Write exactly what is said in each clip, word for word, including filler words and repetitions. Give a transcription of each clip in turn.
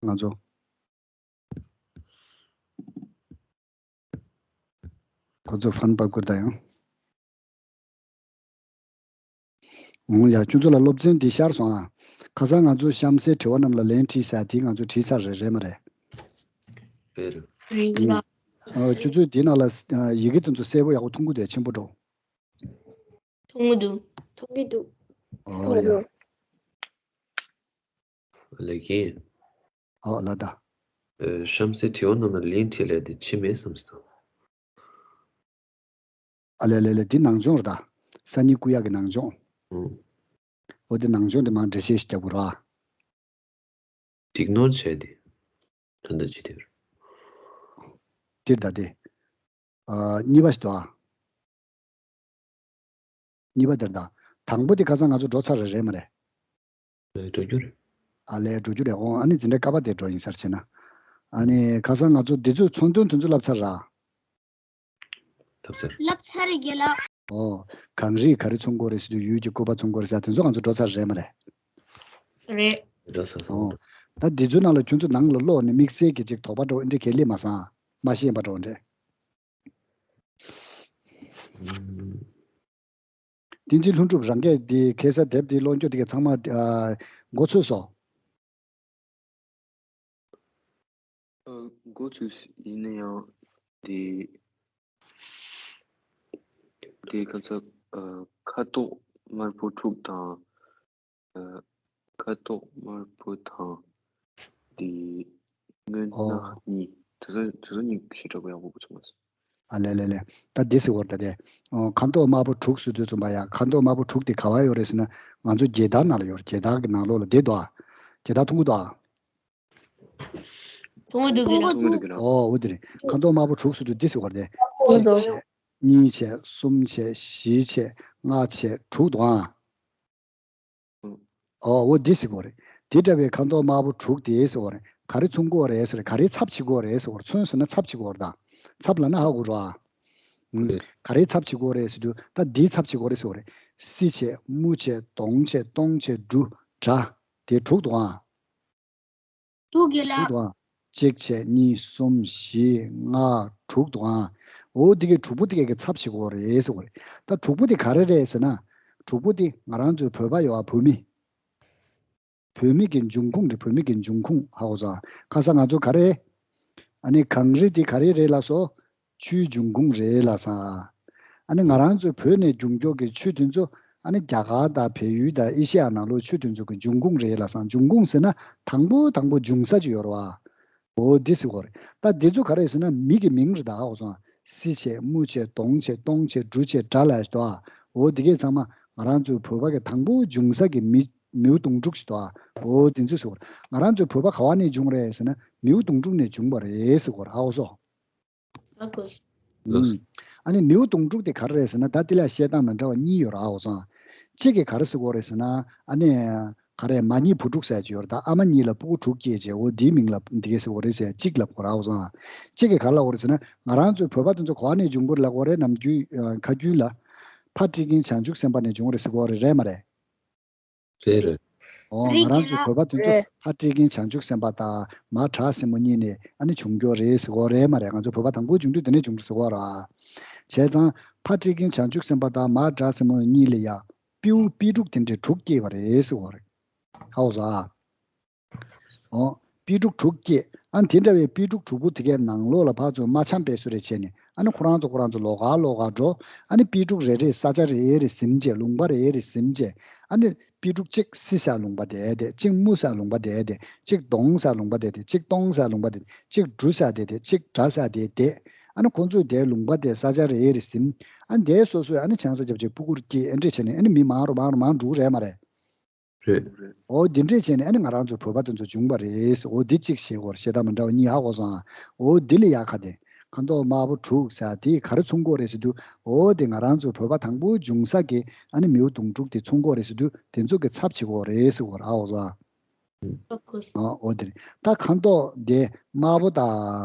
ང་ཚོ། ཁོ་ཚོ་ཕན་པ་བསྐུར་ད་ཡང་། འོང་ཡ། ཁྱོད་ཚོ་ལ་སློབ་ཚན་འདི་ཤར་སོང་ཨ། ཁ་སང་ང་ཚོ་གཤམ་གསལ་དྲི་བ་རྣམས་ལ་ལན་བྲིས་ཟེར་དེ་ང་ཚོ་བྲིས་ཚར་རེད། རེད་མ་རེད། རེད་ལ། ཨ། ཁྱོད་ཚོས་དེའི་ནང་ལ་ཡི་གེ་དེ་ཚོ་གསལ་པོ་ཡག་པོ་མཐོང་གི་འདུག་ཆེན་པོ་འགྲོ། མཐོང་གི་འདུག་མཐོང་གི་འདུག་ཨོ་ཡ། ལེགས་ཀྱིས། ཨོ་ལ་ད། ཨ། གཤམ་གསལ་དྲི་བ་རྣམས་ལ་ལན་བྲིས་ལས་དེ་ཕྱི་མེད་བསམ་སྟོ། ཨ་ལེ་ལེ་ལེ། འདི་ནང་སྦྱོང་རེད་ད། སང་ཉིན་སྐུ་ཡག་གི་ནང་སྦྱོང་། ཨོ། འོ་དེ་ནང་སྦྱོང་དེ་མང་འགྲེལ་བཤད་ཞིག་རྒྱབ་དགོས་ར། སྒྲིག་ནོར་བྱས་ཏེ། ད་ལྟ་ཅི་དེར། དེར་ད་དེ། ཨ། གཉིས་པ་ཞིག་འདུག་ཨ། གཉིས་པ་དེར་ད། དང་པོ་དེ་ཁ་སང་ང་ཚོ་འགྲོ་ཚར་རེད། རེད་མ་རེད། ཨེ། འགྲོ་རྒྱུ་རེད། ཨ་ལས། འགྲོ་རྒྱུ་རེད། འོང་། ཨ་ནི་འཛིན་གྲྭ་ཀ་པ་དེ་འགྲོ་ཡིན་ས་རེད་བྱས་ན། ཨ་ནི་ཁ་སང་ང་ཚོ་འདི་ཚོའི་མཚོན་དོན་དེ་ཚོ་བསླབ་ཚར་ར། བསླབ་ཚར། བསླབ་ཚར་རེད་རྒན་ལགས། ཨོ། གངས་རིས་ག་རེ་མཚོན་གྱི་ཡོད་རེད་ཟེར་དུས་ཡུལ་གྱི་བཀོད་པ་མཚོན་གྱི་ཡོད་རེད་ཟེར་དེ་ཚོ་ང་ཚོ་འགྲོ་ཚར་རེད་མ་རེད། རེད། འགྲོ་ཚར་སོང་། ཨོ། ད་འདི་ཚོའི་ནང་ལ་ཁྱོད་ཚོ་ནང་ལ་ཀློག་ནས་དམིགས་བསལ་གྱི་ཅིག་དོགས་པ་འདྲ་བོ་འདི་གས་སླེབས་མ་སོང་། མ་ཤེས་པ་འདྲ་བོ་འདྲ། ཨུམ། བསྟན་འཛིན་ལྷུན་གྲུབ་རང་སྐད་འདི་ཁ་སང་དེབ་འདི་ཀློག་རྒྱུ་དེ་ག་ཚང་མ། ཨ། མགོ་ཚོས་སོང་། ཨ། མགོ་ཚོས་ཡིན་ན་ཡང་དེ། དེ་ག་ཚ། ཨ། ཁ་དོག་དམར་པོ་དྲུག་དང་། ཨ། ཁ་དོག་དམར་པོ་དང་། དེ། སྔོ་ནག་གཉིས། དེ་ཚོ་དེ་ཚོ་གཉིས་ཞེ་དྲག་པོ་ཡག་པོ་གོ་སོང་མ་སོང་། ཨ་ལེ་ལེ་ལེ། ད་འདི་ཟེར་བར་ད་དེ། ཨོ། ཁ་དོག་དམར་པོ་དྲུག་ཟེར་དུས་ཙམ་པ་ཡ། ཁ་དོག་དམར་པོ་དྲུག་དེ་ག་བ་ཡོད་རེད་ཟེར་ན། ང་ཚོ་རྒྱལ་དར་ནང་ལ་ཡོད་རེད། རྒྱལ་དར་གྱི་ནང་ལོགས་ལ་བསྡད་འདུག་ཨ། རྒྱལ་དར་མཐོང་གི་འདུག་ཨ། མཐོང་གི་འདུག་གི་ལ། མཐོང་གི་འདུག་གི་ལ། ཨོ། འོ་དེ་རེད། ཁ་དོག་དམར་པོ་དྲུག་ཟེར་དུས་འདི་ཟེར་བར་དེ། མཐོང་གི་འདུག་གཅིག་བྱས། གཉིས་བྱས། གསུམ་བྱས། བཞི་བྱས། ལྔ་བྱས། དྲུག་འདུག་ཨ། ཨོ། འོ་འདི་ཟེར་གོ་རེད། དེ་འདྲ་བའི་ཁ་དོག་དམར་པོ་དྲུག་དེ་ཟེར་གོ་རེད། ག་རེ་མཚོན་གོ་རེད་ཟེར། ག་རེ་ཚབ་བྱེད་གོ་རེད་ཟེར་གོ་རེད། མཚོན་ཟེར་ན་ཚབ་བྱེད་གོ་རེད་ད། ཚབ་ལབ་ན་ཧ་གོ་རོ་ཨ། ཨུམ། རེད། ག་རེ་ཚབ་བྱེད་གོ་རེད་ཟེར་དུས་ད་འདིའི་ཚབ་བྱེད་གོ་རེད་ཟེར་གོ་རེད། སི་བྱས། མུ་བྱས། དོང་བྱས། སྟོང་བྱས། འབྲུ། དྲ། དེ་དྲུག་འདུག་ཨ། འདུག་གི་ལ། དྲུག་འདུག་ཨ། གཅིག་བྱས། གཉིས། གསུམ། བཞི། ལྔ། དྲུག་འདུག་ཨ། འོ་འདི་གའི་དྲུག་པོ་འདི་གའི་གི་ཚབ་བྱེད་དགོས་རེད་ཟེར་བ་རེད། ད་དྲུག་པོ་འདི་ག་རེ་རེད་ཟེར་ན། དྲུག་པོ་འདི་ང་རང་ཚོའི་བོད་པ་ཡོད་ཨ། བོད་མི། བོད་མི་གི་འབྱུང་ཁུངས་རེད། བོད་མི་གི་འབྱུང་ཁུངས། ཧ་གོ་སོང་ཨ། ཁ་སང་ང་ཚོ་ག་རེ། ཨ་ནི་གངས་རི་འདི་ག་རེ་རེད་ལབ་སོང་། ཆུའི་འབྱུང་ཁུངས་རེད་ལབ་སོང་ཨ། ཨ་ནི་ང་རང་ཚོའི་བོད་ནས་རྒྱུན་འཁྱོངས་ཀྱི་ཆུ་དེ་ཚོ། ཨ་ནི་རྒྱ་གར་དང་བལ་ཡུལ་དང་ཨེ་ཤེ་ཡ་ནང་ལོགས་ཆུ་དེ་ཚོ་གི་འབྱུང་ཁུངས་རེད་ལབ་སོང་། འབྱུང་ཁུངས་ཟེར་ན་དང་པོ་དང་པོ་འབྱུང་ས་ཅིག་ཡོད་རེད་བ། འོ་འདི་ཟེར་གོ་རེད། ད་འདི་ཚོ་ག་རེ་ཟེར་ན་མི་གི་མིང་རེད་ད། ཧ་གོ་སོང་ཨ། སི་བྱས། མུ་བྱས། དོང་བྱས། སྟོང་བྱས། འབྲུ་བྱས། དྲ་ལབ་ཡ་ཞིག་འདུག་ཨ། འོ་འདི་གས་ཚང་མ་ང་རང་ཚོའི་བོད་པ་གི་དང་པོ་འབྱུང་ས་གི་མི། མིའུ་གདུང་དྲུག་ཞིག་འདུག་ཨ། འོ་འདི་ཚོ་ཟེར་གོ་རེད། ང་རང་ཚོའི་བོད་པ་ག་བ་ནས་བྱུང་རེད་ཟེར་ན་མིའུ་གདུང་དྲུག་ནས་བྱུང་བ་རེད་ཟེར་གོ་རེད། ཧ་གོ་སོང་། ཨ་ཁོ། ལགས། ཨ་ནི་མིའུ་གདུང་དྲུག་དེ་ག་རེ་རེད་ཟེར་ན། ད་དེ་ལ་བཤད་སྟངས་མི་འདྲ་བ་གཉིས་ཡོད་རེད། ཧ་གོ་སོང་། གཅིག་གིས་ག་རེ་ཟེར་གོ་རེད་ཟེར་ན། ཨ་ནི་ག་རེ། མ་ཉེས་བུ་དྲུག་ཟེར་གྱི་ཡོད་རེད། ད་ཨ་མ་གཉིས་ལ་སྤུ་གུ་དྲུག་སྐྱེས་བྱས། འོ་དེའི་མིང་ལ་འདི་གས་ཟེར་གོ་རེད་ཟེར་གཅིག་ལབ་གོ་རེད། ཧ་གོ་སོང་། གཅིག་གིས་ག་རེ་ལབ་གོ་རེད་ཟེར་ན། ང་རང་ཚོའི་བོད་པ་དེ་ཚོ་ག་བ་ནས་བྱུང་གི་རེད་ལབ་གོ་རེད། ནམ་རྒྱུན་ཁ་རྒྱུན་ལ་ཕ་སྤྲེལ་རྒན་བྱང་ཆུབ་སེམས་དཔའ་ནས་བྱུང་རེད་ཟེར་གོ་རེད། རེད་མ་རེད། རེད་རེད། ཨོ། རེད། ང་རང་ཚོ་རྒན་ལགས། བོད་པ་དེ་ཚོ། རེད། ཕ་སྤྲེལ་རྒན་བྱང་ཆུབ་སེམས་དཔའ་དང་མ་བྲག་སྲིན་མོ་གཉིས་ནས་ཨ་ནི་བྱུང་རྒྱུ་རེད་ཟེར་གོ་རེད་མ་རེད། ང་ཚོ་བོད་པ་དང་པོ་བྱུང་དུས་དེ་ནས་བྱུང་རེད་ཟེར་གོ་ར། བྱས་ཙང་ཕ་སྤྲེལ་རྒན་བྱང་ཆུབ་སེམས་དཔའ་དང་མ་བྲག་སྲིན་མོ་གཉིས་ལ་ཡ་སྤྲེའུ་སྤྲེལ་ཕྲུག་དེ་འདྲའི་དྲུག་སྐྱེས་པ་རེད་ཟེར་གོ་རེད། ཧ་གོ་སོང་ཨ། ཨོ། སྤྲེལ་ཕྲུག་དྲུག་སྐྱེས། ཨ་ནི་དེ་འདྲ་བའི་སྤྲེལ་ཕྲུག་དྲུག་པོ་དེ་གའི་ནང་ལོགས་ལ་ཕར་ཚུར་མ་འཆམ་པའི་བཟོ་འདྲ་བྱས་ནས། ཨ་ནི་ཁོ་རང་ཚོ་ཁོ་རང་ཚོ་ལོགས་ཀ་ལོགས་ཀ་འགྲོ། ཨ་ནི་སྤྲེལ་ཕྲུག་རེ་རེས་ས་ཆ་རེ་རེ་ཟིན་བྱས། ལུང་པ་རེ་རེ་ཟིན་བྱས། ཨ་ནི་སྤྲེལ་ཕྲུག་གཅིག་སི་ཟེར་ལུང་པ་དེར་བསྡད། གཅིག་མུ་ཟེར་ལུང་པ་དེར་བསྡད། གཅིག་དོང་ཟེར་ལུང་པ་དེར་བསྡད། གཅིག་སྟོང་ཟེར་ལུང་པ་དེར་བསྡད། གཅིག་འབྲུ་ཟེར་དེར་བསྡད། གཅིག་དྲ་ཟེར་དེར་བསྡད། ཨ་ནི་ཁོ་ཚོས་དེའི་ལུང་པ་དེར་ས་ཆ་རེ་རེ་ཟིན། ཨ་ནི་དེར་སོ་སོས་ཨ་ནི་ཆང་ས་བརྒྱབ་བྱས་སྤུ་གུར་སྐྱེས། ཨ་འདྲ་བྱས་ནས་ཨ་ནི་མི་མང་རུ་མང་རུ་མང་འགྲོ་གི་རེད་མ་རེད། རེད། འོ་འདི་འདྲས་བྱས་ནས་ཨ་ནི་ང་རང་ཚོའི་བོད་པ་དེ་ཚོ་བྱུང་བ་རེད། འོ་འདི་གཅིག་བྱེད་དགོས་རེད། བཤད་སྟངས་མི་འདྲ་བ་གཉིས། ཧ་གོ་སོང་ཨ། འོ་འདི་ལ་ཡ་ཁ་དེ། ཁ་དོག་དམར་པོ་དྲུག་ཟེར་དེ་ག་རེ་མཚོན་གྱི་ཡོད་རེད་ཟེར་དུས། འོ་དེ་ང་རང་ཚོའི་བོད་པ་དང་པོ་བྱུང་ས་གི་ཨ་ནི་མིའུ་གདུང་དྲུག་དེ་མཚོན་གྱི་ཡོད་རེད་ཟེར་དུས། དེ་ཚོ་གི་ཚབ་བྱེད་ཀྱི་ཡོད་རེད་ཟེར་གྱི་ཡོད་རེད། ཧ་གོ་སོང་ཨ། ཨ་ཁོ། ཨ། འོ་དེ་རེད། ད་ཁ་དོག་དེ་དམར་པོ་དང་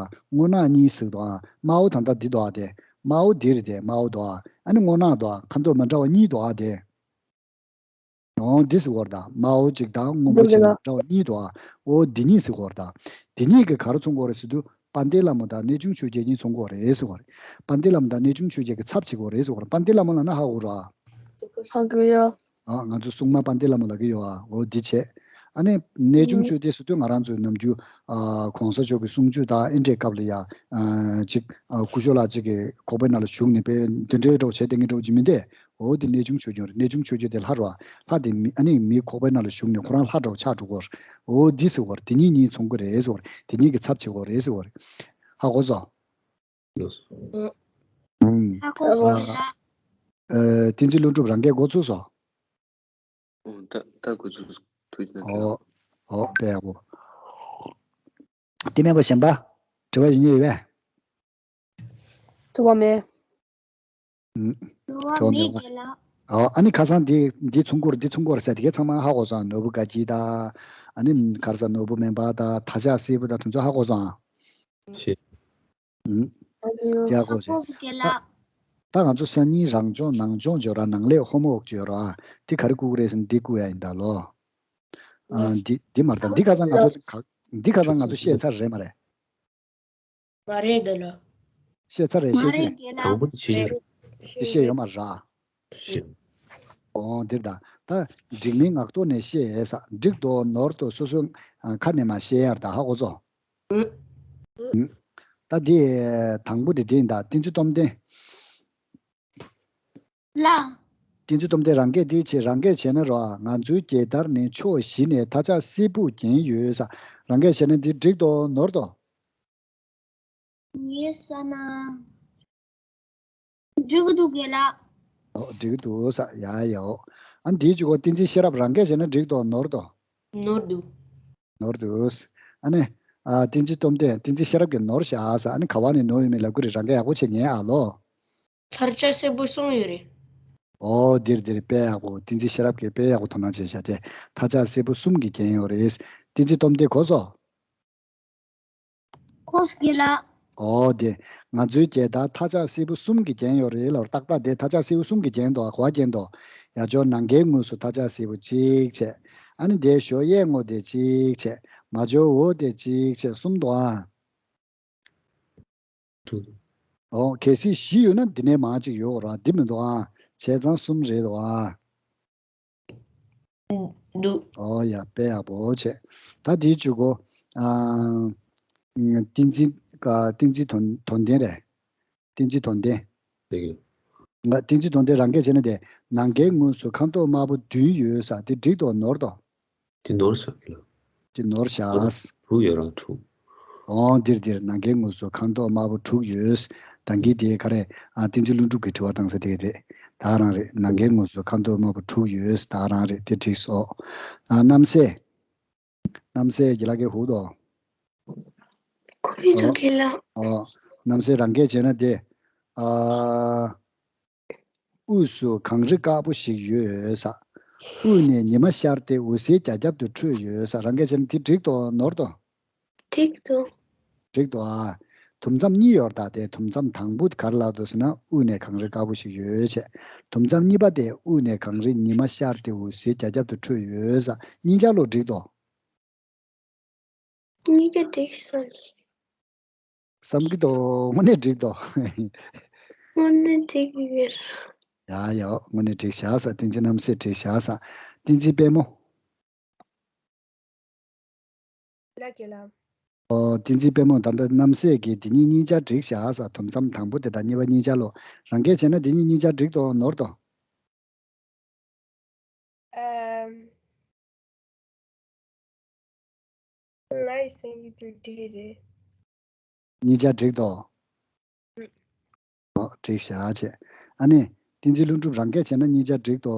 སྔོ་ནག་གཉིས་ཟེར་གྱི་འདུག་ཨ། དམར་པོ་ད་ལྟ་འདི་འདུག་ཨ། དེ་དམར་པོ་འདི་རེད། དེ་དམར་པོ་འདུག་ཨ། ཨ་ནི་སྔོ་ནག་འདུག་ཨ། ཁ་དོག་མི་འདྲ་བ་གཉིས་འདུག་ཨ། དེ། འོ་འདི་ཟེར་བར་ད་མའོ་གཅིག་དང་སྔོན་པོ་གཅིག་ལ་འདྲ་བ་གཉིས་འདུག་ཨ། འོ་འདི་གཉིས་ཟེར་བར་ད། འདི་གཉིས་ཀྱི་ག་རེ་མཚོན་གྱི་ཡོད་རེད་ཟེར་དུས་དཔལ་ལྡན་ལྷ་མོ་དང་གནས་ཆུང་ཆོས་རྒྱལ་གཉིས་མཚོན་གྱི་ཡོད་རེད་ཟེར་བ་རེད། དཔལ་ལྡན་ལྷ་མོ་དང་གནས་ཆུང་ཆོས་རྒྱལ་གྱི་ཚབ་བྱེད་ཀྱི་ཡོད་རེད་ཟེར་བ་རེད། དཔལ་ལྡན་ལྷ་མོ་ལབ་ན་ཧ་གོ་ར། ཧ་གོ་ཡ། ཨ་ང་ཚོ་སྲུང་མ་དཔལ་ལྡན་ལྷ་མོ་ལབ་ཀྱི་ཡོད་ཨ། འོ་འདི་བྱས། ཨ་ནི་གནས་ཆུང་ཆོས་རྒྱལ་ཟེར་དུས་ང་རང་ཚོའི་ནམ་རྒྱུན་ཨ་གོང་ས་མཆོག་གི་གསུང་ཆོས་དང་ཨེ་འདྲའི་སྐབས་ལ་ཡ་ཨ་ཅིག་ཨ་སྐུ་ཞབས་ལགས་ཅིག་གི་ཁོག་པའི་ནང་ལ་ཞུགས་ནས་དཔེ་འདི་འདྲའི་འགྲོ་བྱས་བསྡད་མཁན་འགྲོ་ཅིག་མིན་ཏེ། འོ་དེ་གནས་ཆུང་ཆོས་རྒྱལ་རེད། གནས་ཆུང་ཆོས་རྒྱལ་དེ་ལྷ་རེད་བ། ལྷ་དེ་མི་ཨ་ནི་མིའི་ཁོག་པའི་ནང་ལ་ཞུགས་ནས་ཁོ་རང་ལྷ་འདྲ་བོ་ཆགས་འགྲོ་གི་ཡོད་རེད། འོ་འདི་ཟེར་བ་རེད། དེ་གཉིས་གཉིས་མཚུངས་ཀྱི་རེད་ཟེར་བ་རེད། དེ་གཉིས་ཀྱི་ཚབ་བྱེད་ཀྱི་ཡོད་རེད་ཟེར་བ་རེད། ཧ་གོ་སོང་། ཧ་གོ་སོང་། ཨ་ཨ་བསྟན་འཛིན་ཀླུ་སྒྲུབ་རང་སྐད་འགོ་ཚུགས་སོང་། ཨོ་ད་ད་འགོ་ཚུགས་ཐུགས་རྗེ་གནང་། ཨོ་ཨོ་དཔེ་ཡག་པོ། དེ་མིན་པ་གཞན་པ་དྲི་བ་ཡོད་མཁན་ཡོད་པས། དྲི་བ་མེད། ཨུམ། དྲི་བ་མེད་པ། ཨོ་ཨ་ནི་ཁ་སང་འདི་འདི་མཚུངས་སྐོར་འདི་མཚུངས་སྐོར་ཟེར་དེ་གའི་ཚང་མ་ཧ་གོ་སོང་། ནོར་བུ་དགའ་སྐྱིད་དང་ཨ་ནི་ག་རེ་ཟེར་ནོར་བུ་སྨན་པ་དང་ད་ཆ་སྲས་པོ་དང་དེ་ཚོ་ཧ་གོ་སོང་། ཤེས། ཨུམ། ཡག་པོ་བྱས། ཧ་གོ་སོང་ཀེ་ལགས། ད་ད་ང་ཚོ་སང་ཉིན་རང་སྦྱོང་ནང་སྦྱོང་བརྗོད་ར་ནང་ལས་ཧོམ་ཝོག་བརྗོད་ར་དེ་ག་རེ་བསྐུར་གི་རེད་ཟེར་ན་འདི་བསྐུར་ཡ་ཡིན་ད་ལོ། ཨ་འདི་འདི་མ་རེད་ད། འདི་ཁ་སང་ང་ཚོ་ག་འདི་ཁ་སང་ང་ཚོ་བཤད་ཚར་རེད་མ་རེད། མ་རེད་ཀེ་ལགས། བཤད་ཚར་རེད། མ་བཤད་རྒྱུ་རེད་ཡིན། ཀེ་ལགས། དང་པོ་དེ་བཤད་ཡོད་རེད། དེ་བཤད་ཡོད་མ་རེད། བཤད། ཨོ་འདིར་ད་ད་འགྲིག་མིན་ངག་ཐོག་ནས་བཤད་ས། འགྲིག་ཏོ་ནོར་ཏོ་སོ་སོ་ཨ་ཁ་ནས་མ་བཤད་ཡར་ད་ཧ་གོ་ཚོ། ཨུ། ཨུ། ད་འདི་དང་པོ་དེ་འདི་ཡིན་ད། བསྟན་འཛིན་སྟོབས་ལྡན། ལགས། བསྟན་འཛིན་སྟོབས་ལྡན་རང་སྐད་འདི་བྱས། རང་སྐད་བྱས་ན་རོ། ང་ཚོའི་རྒྱལ་དར་ནི་ཕྱོགས་བཞི་ནས་ད་ཆ་སེར་པོས་བརྒྱན་ཡོད་ས། རང་སྐད་བྱས་ན་འདི་འགྲིག་ཏོ་ནོར་ཏོ། ངའི་བསམ་ན། འགྲིག་གི་འདུག་ཀེ་ལགས། ཨོ་འགྲིག་གི་འདུག་ས། ཡ་ཡ་ཨོ། ཨ་འདིའི་གཅིག་གོ་བསྟན་འཛིན་ཤེས་རབ་རང་སྐད་བྱས་ན་འགྲིག་ཏོ་ནོར་ཏོ། ནོར་འདུག་ནོར་འདུག་ཨ་ནི། ཨ་བསྟན་འཛིན་སྟོབས་ལྡན་བསྟན་འཛིན་ཤེས་རབ་ཀྱིས་ནོར་བཞག་ས། ཨ་ནི་ག་བ་ནས་ནོར་ཡོད་མེད་ལབ་ཀྱི་རེད། རང་སྐད་ཡག་པོ་བྱས་ཉན་ཨ་ལོ། ད་ཆ་སེར་པོ་གསུམ་ཡོད་རེད། ཨོ་འདིར་འདིར་དཔེ་ཡག་པོ། བསྟན་འཛིན་ཤེས་རབ་ཀྱིས་དཔེ་ཡག་པོ་དོ་སྣང་བྱས་བཞག་སྟེ། ད་ཆ་སེར་པོ་གསུམ་གྱིས་བརྒྱན་ཡོད་རེད། བསྟན་འཛིན་སྟོབས་ལྡན་གོ་སོང་། གོ་སོང་ཀེ་ལགས། ཨོ་དེ། ང་ཚོའི་རྒྱལ་དར་ད་ཆ་སེར་པོ་གསུམ་གྱིས་བརྒྱན་ཡོད་རེད་ལབ། ཏག་ཏག་དེ་ད་ཆ་སེར་པོ་གསུམ་གྱིས་བརྒྱན་འདུག་ག་བ་བརྒྱན་འདུག་ཡ་ཅོ་ནམ་མཁའི་ངོས་སུ་ད་ཆ་སེར་པོ་གཅིག་བྱས། ཨ་ནི་དེ་ཞོ་གཡས་ངོས་དེ་གཅིག་བྱས། མ་ཇོ་འོ་དེ་གཅིག་བྱས། གསུམ་འདུག་ཨ། འདུག་ཨོ་གལ་སྲིད་བཞི་ཡོད་ན་འདི་ནས་མང་གཅིག་ཡོད་ར། འདི་མི་འདུག་ཨ། བྱས་ཙང་གསུམ་རེད་འདུག་ཨ། འདུག་ཨོ་ཡ་དཔེ་ཡག་པོ་བྱས། ད་དེའི་གཅིག་གོ། ཨ། བསྟན་འཛིན་ཀ་བསྟན་འཛིན་དོན་དོན་ལྡན་རེད། བསྟན་འཛིན་དོན་ལྡན། དེ་གི། ང་བསྟན་འཛིན་དོན་ལྡན་རང་སྐད་བྱས་ན་དེ། ནམ་མཁའི་ངོས་སུ་ཁ་མདོག་དམར་པོ་བདུན་ཡོད་ས་དེ་འགྲིག་ཏོ་ནོར་ཏོ། དེ་ནོར་ས་གི་ལ། དེ་ནོར་ཤག་དྲུག་ཡོད་རང་དྲུག་ཨོ་འདིར་འདིར་ནམ་མཁའི་ངོས་སུ་ཁ་མདོག་དམར་པོ་དྲུག་ཡོད། ད་གིན་དེ་ག་རེ། ཨ་བསྟན་འཛིན་ཀླུ་སྒྲུབ་ཀྱིས་དྲི་བ་བཏང་ས་དེ་རེད། ད་རང་རེད། ནམ་མཁའི་ངོས་སུ་ཁ་མདོག་དམར་པོ་དྲུག་ཡོད། ད་རང་རེད། དེ་འགྲིག་སོང་། ཨ་རྣམ་སྲས། རྣམ་སྲས་རྒན་ལགས་ཀྱིས་ཧུ་དོ། ཁོ་ལི་ཚོ་ཨོ། རྒན་ལགས། ཨོ། རྣམ་སྲས་རང་སྐད་བྱས་ན་དེ། ཨ། དབུས་སུ་གངས་རི་དཀར་པོ་ཞིག་ཡོད་ས། དབུས་ནས་ཉི་མ་ཤར་ཏེ་འོད་ཟེར་རྒྱ་ཁྱབ་ཏུ་འཕྲོས་ཡོད་ས། རང་སྐད་བྱས་ན་དེ་འགྲིག་ཏོ་ནོར་ཏོ། འགྲིག་ཏོ། འགྲིག་ཏོ་ཨ། དུམ་མཚམས་གཉིས་ཡོད་ད། དེ་དུམ་མཚམས་དང་པོ་ག་རེ་ལབ་འདུག་ཟེར་ན་དབུས་ནས་གངས་རི་དཀར་པོ་ཞིག་ཡོད་བྱས། དུམ་མཚམས་གཉིས་པ་དེ་དབུས་ནས་གངས་རི་ཉི་མ་ཤར་ཏེ་འོད་ཟེར་རྒྱ་ཁྱབ་ཏུ་འཕྲོས་ཡོད་ས། གཉིས་ཆ་ལོ་འགྲིག་ཏོ། གཉིས་ཀ་འགྲིག་བསམ། བསམ་གྱི་འདུག་དངོས་གནས་འགྲིག་འདུག་དངོས་གནས་འགྲིག་གི་ཡོད། ཡ་ཡ་དངོས་གནས་འགྲིག་བཞག་ས། བསྟན་འཛིན་རྣམ་སྲས་འགྲིག་བཞག་ས། བསྟན་འཛིན་དཔལ་མོ། ལགས་ཀྱི་ལགས། ཨོ་བསྟན་འཛིན་དཔལ་མོ་ད་ལྟ་རྣམ་སྲས་ཀྱིས་འདི་གཉིས་གཉིས་ཆ་འགྲིག་བཞག་ས། དུམ་མཚམས་དང་པོ་དེ་དང་གཉིས་པ་གཉིས་ཆ་ལོ། རང་སྐད་བྱས་ན་འདི་གཉིས་གཉིས་ཆ་འགྲིག་འདུག་ནོར་འདུག་ཨམ། ང་ཡི་སེམས་ཀྱི་དུ་འགྲིག་རེད། གཉིས་ཆ་འགྲིག་ཏོ། ཨུ། ཨོ་འགྲིག་བཞག་བྱས། ཨ་ནི། བསྟན་འཛིན་ཀླུ་སྒྲུབ་རང་སྐད་བྱས་ན་གཉིས་ཆ་འགྲིག་ཏོ།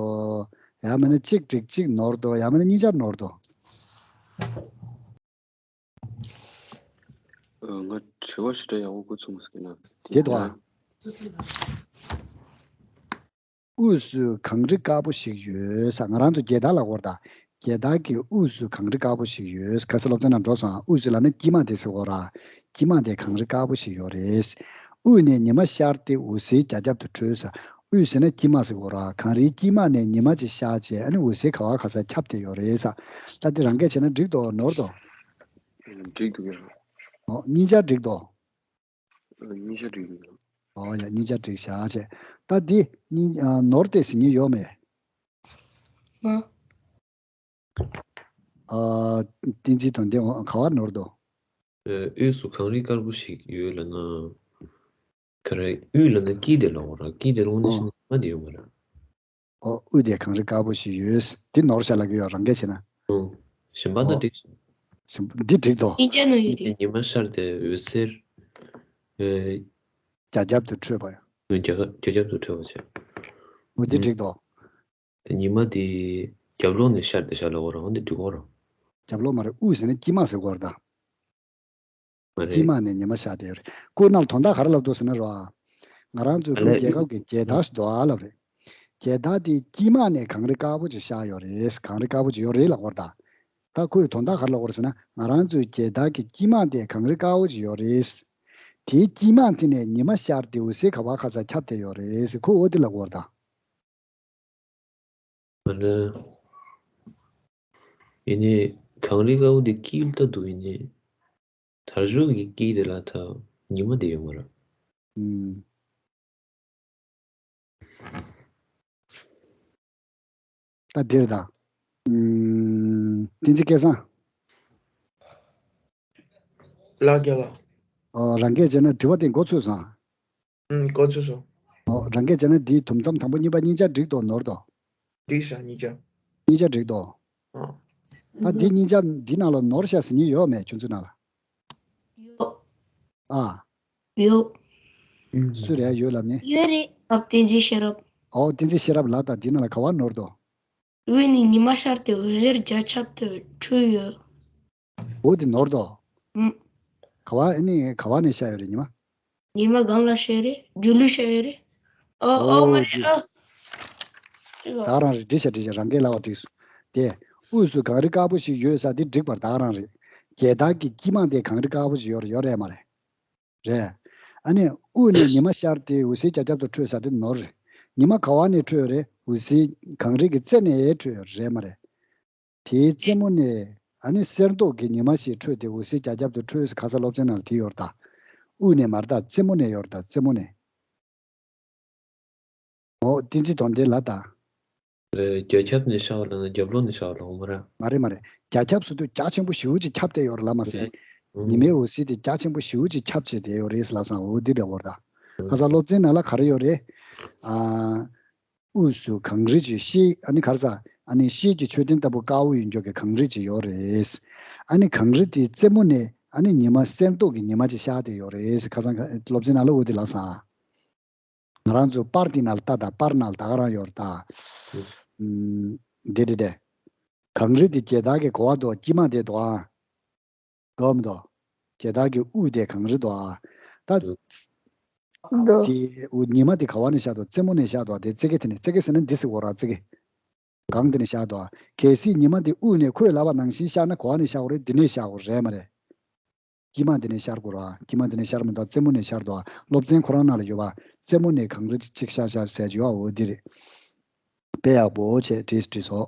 ཡང་མིན་ན་གཅིག་འགྲིག་གཅིག་ནོར་ཏོ། ཡང་མིན་ན་གཉིས་ཆ་ནོར་ཏོ། ཨ། ང་དྲི་བ་ཞིག་འདྲ་ཡག་པོ་འགོ་ཚུགས་མ་སོང་ན། དེ་འདུག་ཨ། དབུས་སུ་གངས་རི་དཀར་པོ་ཞིག་ཡོད་ས། ང་རང་ཚོ་རྒྱལ་དར་ལ་གོ་ར་ད། རྒྱལ་དར་གྱི་དབུས་སུ་གངས་རི་དཀར་པོ་ཞིག་ཡོད། ཁ་སང་སློབ་ཚན་ནང་འགྲོ་སོང་ཨ། དབུས་སུ་ལབ་ན་དཀྱིལ་མ་དེ་ཟེར་གོ་ར། དཀྱིལ་མ་དེ་གངས་རི་དཀར་པོ་ཞིག་ཡོད་རེད། དབུས་ནས་ཉི་མ་ཤར་ཏེ་འོད་ཟེར་རྒྱ་ཁྱབ་ཏུ་འཕྲོས་ས། དབུས་ཟེར་ན་དཀྱིལ་མ་ཟེར་གོ་ར། གངས་རིའི་དཀྱིལ་མ་ནས་ཉི་མ་ཅིག་ཤར་བྱས། ཨ་ནི་འོད་ཟེར་ག་བ་ག་ས་ཁྱབ་བསྡད་ཡོད་རེད་ས། ད་འདི་རང་སྐད་བྱས་ན་འགྲིག་འདུག་ནོར་འདུག་འགྲིག་འདུག་ཡ། ཨོ་གཉིས་ཆ་འགྲིག་འདུག་གཉིས་ཆ་འགྲིག་འདུག་ཨོ་ཡ་གཉིས་ཆ་འགྲིག་བཞག་བྱས། ད་འདི་གཉིས་ཨ་ནོར་ཏེ་ཟེར་མཁན་ཡོད་མེད། ང་། ཨ། བསྟན་འཛིན་དོན་ལྡན། འོ་ག་བར་ནོར་འདུག་དབུས་སུ་གངས་རི་དཀར་པོ་ཞིག་ཡོད་ལབ་ན། ག་རེ། དབུས་ལབ་ན་དཀྱིལ་དེ་ལབ་དགོས་ར། དཀྱིལ་དེ་ལབ་དགོས་ནི་ཨོ། ཤི་ན་ཉི་མ་དེ་ཡོད་མ་རེད། ཨོ་དབུས་དེ་གངས་རི་དཀར་པོ་ཞིག་ཡོད། འདི་ནོར་བཞག་ལབ་ཀྱི་ཡོད། རང་སྐད་བྱས་ན། ཨོ། གཞན་པ་ད་ཨོ། འགྲིག་སོང་། གཞན་པ་འདི་འགྲིག་འདུག་ཉིན་ཅན་ནོ་ཡོད་རེད། ཉི་མ་ཤར་ཏེ་འོད་ཟེར། ཨེ། རྒྱ་ཁྱབ་ཏུ་འཕྲོས་པ། རྒྱ་རྒྱ་ཁྱབ་ཏུ་འཕྲོས་པ་བྱས། འོ་འདི་འགྲིག་འདུག་དེ་ཉི་མ་དེ་རྒྱབ་ལོགས་ནས་ཤར་ཏེ་ཤར་ལབ་དགོས་ར། འོ་འདི་འགྲིག་གོ་ར། རྒྱབ་ལོགས་མ་རེད། དབུས་ཟེར་ན་དཀྱིལ་མ་ཟེར་དགོས་ར་ད། མ་རེད། དཀྱིལ་མ་ནས་ཉི་མ་ཤར་དེ་རེད། ཁོ་ནང་དོན་དག་ག་རེ་ལབ་འདུག་ཟེར་ན་རོ། ང་རང་ཚོའི་ཨ་བོད་ལས། རྒྱལ་ཁབ་ཀྱི་རྒྱལ་དར་ཞིག་འདུག་ཨ་ལབ་རེད། རྒྱལ་དར་དེའི་དཀྱིལ་མ་ནས་གངས་རི་དཀར་པོ་ཅིག་ཤར་ཡོད་རེད། གངས་རི་དཀར་པོ་ཅིག་ཡོད་རེད་ལབ་དགོས་རེད་ད། ད་ཁོའི་དོན་དག་ག་རེ་ལབ་དགོས་རེད་ཟེར་ན། ང་རང་ཚོའི་རྒྱལ་དར་གྱི་དཀྱིལ་མ་དེ་གངས་རི་དཀར་པོ་ཅིག་ཡོད་རེད། དེའི་དཀྱིལ་མ་དེ་ནས་ཉི་མ་ཤར་ཏེ་འོད་ཟེར་ག་བ་ག་ས་ཁྱབ་བསྡད་ཡོད་རེད། ཁོ་འོ་དེ་ལབ་དགོས་རེད་ད། ཨ་ལས། ཡིན་ནའི་གངས་རི་དཀར་པོ་དེ་དཀྱིལ་ལྟ་འདུག་ཡིན་ནའི། དར་ལྕོག་གི་དཀྱིལ་དེ་ལ་ད་ཉི་མ་དེ་ཡོད་མ་རེད། ཨུམ། ད་འདིར་ད། ཨུམ། བསྟན་འཛིན་སྐལ་བཟང་། ལགས་རྒན་ལགས། ཨོ་རང་སྐད་བྱས་ན་དྲི་བ་དེ་འགོ་ཚུགས་སོང་། ཨུམ། འགོ་ཚུགས་སོང་། ཨོ་རང་སྐད་བྱས་ན་འདིའི་དུམ་མཚམས་དང་པོ་གཉིས་པ་གཉིས་ཆ་འགྲིག་འདུག་ནོར་འདུག་འགྲིག་ཤག་གཉིས་ཆ། གཉིས་ཆ་འགྲིག་འདུག་ཨ། ད་འདི་གཉིས་ཆ་འདི་ནང་ལ་ནོར་ཤག་ཟེར་མཁན་ཡོད་མེད་ཁྱོད་ཚོའི་ནང་ལ། ཡོད། ཨ། ཡོད། སུ་རེད་ཡོད་ལབ་མཁན། ཡོད་རེད། ཨ། བསྟན་འཛིན་ཤེས་རབ། ཨོ་བསྟན་འཛིན་ཤེས་རབ་ལགས། ད་འདི་ནང་ལ་ག་བ་ནོར་འདུག་དབུས་ནས་ཉི་མ་ཤར་ཏེ་འོད་ཟེར་རྒྱ་ཁྱབ་ཏུ་འཕྲོས་ཡོད། འོ་དེ་ནོར་འདུག་ཨུམ། ག་བ་ཨ་ནི་ག་བ་ནས་ཤར་ཡོད་རེད་ཉི་མ། ཉི་མ་སྒང་ལ་ཤར་རེད། སྒྱུ་ལུས་ཤར་ཡོད་རེད། ཨོ་ཨོ་མ་ཨོ་རེད། ཨོ། ད་རང་རེད། འགྲིག་ཤག་འགྲིག་ཤག་རང་སྐད་ལབ་པ་འགྲིག་སོང་། དེ། དབུས་སུ་གངས་རི་དཀར་པོ་ཞིག་ཡོད་ས་དེ་འགྲིག་པ་རེད། ད་རང་རེད། རྒྱལ་དར་གྱི་དཀྱིལ་མ་དེ་གངས་རི་དཀར་པོ་ཞིག་ཡོད་རེད་ཡོད་རེད་མ་རེད། རེད། ཨ་ནི་དབུས་ནས་ཉི་མ་ཤར་ཏེ་འོད་ཟེར་རྒྱ་ཁྱབ་ཏུ་འཕྲོས་ས་དེ་ནོར་རེད། ཉི་མ་ག་བ་ནས་འཕྲོས་རེད། འོད་ཟེར་གངས་རི་གི་རྩེ་ནས་འཕྲོས་རེད་མ་རེད། དེའི་རྩེ་མོ་ནས་ཨ་ནི་གསེར་མདོག་གི་ཉི་མ་ཞིག་འཕྲོས་ཏེ་འོད་ཟེར་རྒྱ་ཁྱབ་ཏུ་འཕྲོས་ཟེར་ཁ་སང་སློབ་ཚན་ནང་ལ་དེ་ཡོད་རེད་ད། དབུས་ནས་མ་རེད་ད། རྩེ་མོ་ནས་ཡོད་རེད་ད། རྩེ་མོ་ནས། འོ་བསྟན་འཛིན་དོན་ལྡན་ལགས་ད། རེད། རྒྱ་ཁྱབ་ནས་ཤར་བ་ལབ་ན་རྒྱབ་ལོགས་ནས་ཤར་བ་ལབ་དགོས་མ་རེད། མ་རེད་མ་རེད། རྒྱ་ཁྱབ་ཟེར་དུས་རྒྱ་ཆེན་པོ་ཞེ་པོ་ཅིག་ཁྱབ་བསྡད་ཡོད་རེད་ལབ་མ་ཟད། རེད། ཨུམ། ཉི་མའི་འོད་ཟེར་དེ་རྒྱ་ཆེན་པོ་ཞེ་པོ་ཅིག་ཁྱབ་བྱས་བསྡད་ཡོད་རེད་ལབ་སོང་། འོ་འདི་འདྲ་བོ་རེད་ད། ཁ་སང་སློབ་ཚན་ནང་ལ་ག་རེ་ཡོད་རེད། ཨ། དབུས་སུ་གངས་རི་ཅིག་ཤེལ་ཨ་ནི་ག་རེ་ཟ། ཨ་ནི་ཤེལ་གྱི་མཆོད་རྟེན་ལྟ་བུ་དཀར་པོ་ཡོད་འཇོག་གི་གངས་རི་ཅིག་ཡོད་རེད། ཨ་ནི་གངས་རི་དེའི་རྩེ་མོ་ནས་ཨ་ནི་ཉི་མ་གསེར་མདོག་གི་ཉི་མ་ཅིག་ཤར་བསྡད་ཡོད་རེད། ཁ་སང་སློབ་ཚན་ནང་ལ་འོ་འདི་ལབ་སོང་། ང་རང་ཚོ་པར་དེ་ནང་ལ་ལྟ་དང་། པར་ནང་ལ་ད་ག་རང་ཡོད་རེད་ད། ཨུམ། འདི་འདི་འདི། གངས་རི་དེ་རྒྱལ་དར་གྱི་ག་བ་འདུག་དཀྱིལ་མ་དེ་འདུག་ཨ། འདུག་མི་འདུག་རྒྱལ་དར་གྱི་དབུས་དེ་གངས་རི་འདུག་ཨ། ད། འདུག་དེ་འོ་ཉི་མ་དེ་ག་བ་ནས་ཤར་འདུག་རྩེ་མོ་ནས་ཤར་འདུག་དེ་རྩེ་གེ་དེ་ནས། རྩེ་གེ་ཟེར་ན་འདི་ཟེར་དགོས་ར། རྩེ་གེ། སྒང་དེ་ནས་ཤར་འདུག་གལ་སྲིད་ཉི་མ་དེ་དབུས་ནས་ཁོས་ལབ་པ་ནང་བཞིན་ཤར་ན་ག་བ་ནས་ཤར་དགོས་རེད། འདི་ནས་ཤར་དགོས་རེད་མ་རེད། དཀྱིལ་མ་འདི་ནས་ཤར་དགོས་ར། དཀྱིལ་མ་འདི་ནས་ཤར་མི་འདུག་རྩེ་མོ་ནས་ཤར་འདུག་སློབ་ཚན་ཁོ་རང་ནང་ལ་ཡོད་པ། རྩེ་མོ་ནས་གངས་རི་གཅིག་ཤར་ཤར་ཟེར་གྱི་ཡོད་པ་འོ་འདི་རེད། དཔེ་ཡག་པོ་བྱས་བྲིས་བྲིས་སོ།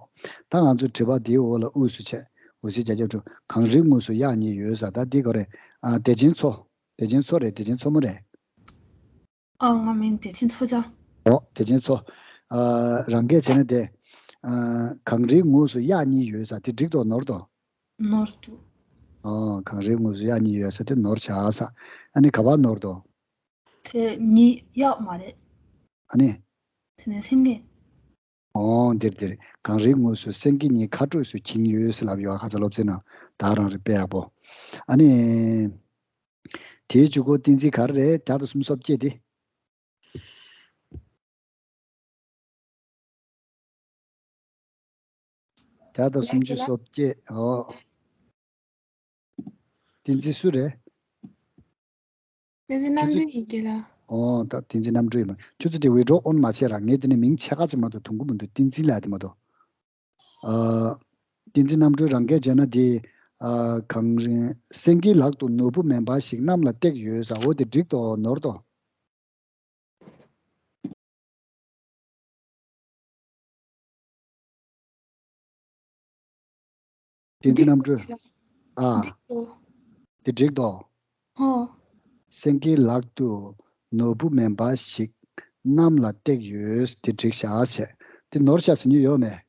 ད་ང་ཚོའི་དྲི་བ་འདིའི་འོག་ལ་དབུས་སུ་བྱས། འོད་ཟེར་རྒྱ་ཁྱབ་འཕྲོས། གངས་རིའི་ངོས་སུ་གཡག་གཉིས་ཡོད་ཟེར། ད་འདི་ག་རེ་རེད། ཨ། བདེ་ཆེན་མཚོ། བདེ་ཆེན་མཚོ་རེད། བདེ་ཆེན་མཚོ་མོ་རེད། ཨ། ང་མིང་བདེ་ཆེན་མཚོ་བྱ། ཨོ། བདེ་ཆེན་མཚོ། ཨ། རང་སྐད་བྱས་ན་དེ། ཨ། གངས་རིའི་ངོས་སུ་གཡག་གཉིས་ཡོད་ཟེར། དེ་འགྲིག་འདུག་ནོར་འདུག་ནོར་འདུག་ཨོ། གངས་རིའི་ངོས་སུ་གཡག་གཉིས་ཡོད་ཟེར་དེ་ནོར་བྱས་ཟེར། ཨ་ནི་ག་པར་ནོར་འདུག་དེ་གཉིས་གཡག་མ་རེད། ཨ་ནི། དེ་ནས་སེང་གེ། ཨོ། འདིར་འདིར། གངས་རིའི་ངོས་སུ་སེང་གེ་གཉིས་ཁ་སྤྲོད་སུ་འཁྱིལ་ཡོད་ཟེར་ལབ་ཡོད། ཁ་སང་སློབ་ཚན་ནང་ད་རང་རེད། དཔེ་ཡག་པོ། ཨ་ནི། དེའི་མཇུག་གུ་བསྟན་འཛིན་ག་རེ་རེད། བརྒྱ་དང་སུམ་ཅུ་སོ་བརྒྱད་དེ། བརྒྱ་དང་སུམ་ཅུ་སོ་བརྒྱད། ཨོ། བསྟན་འཛིན་སུ་རེད། བསྟན་འཛིན་རྣམ་གྲོལ་ཡིན་གྱི་ལ། ཨོ། ད་བསྟན་འཛིན་རྣམ་གྲོལ་ཡིན་པ། ཁྱོད་ཚོ་དེ་ཝི་ཌི་ཡོ་ཨོན་མ་བྱས་ར། ངས་དེ་ནས་མིང་ཆེ་ཁ་ཅིག་མ་གཏོགས་ཐོན་གི་མི་འདུག་བསྟན་འཛིན་ལབ་དེ་མ་གཏོགས། ཨ། བསྟན་འཛིན་རྣམ་གྲོལ་རང་སྐད་བྱས་ན་དེ། ཨ། གངས་རི། སེང་གེའི་ལག་ཏུ་ནོར་བུ་མེ་འབར་ཞིག་གནམ་ལ་བཏེགས་ཡོད་ཟེར། འོ་དེ་འགྲིག་འདུག་ནོར་འདུག་བསྟན་འཛིན་རྣམ་གྲོལ། ཨ། འགྲིག་འདུག་དེ་འགྲིག་དོ། ཧོ། སེང་གེའི་ལག་ཏུ་ནོར་བུ་མེ་འབར་ཞིག་གནམ་ལ་བཏེགས་ཡོད། དེ་འགྲིག་ཤག་བྱས། དེ་ནོར་ཤག་ཟེར་མཁན་ཡོད་མེད།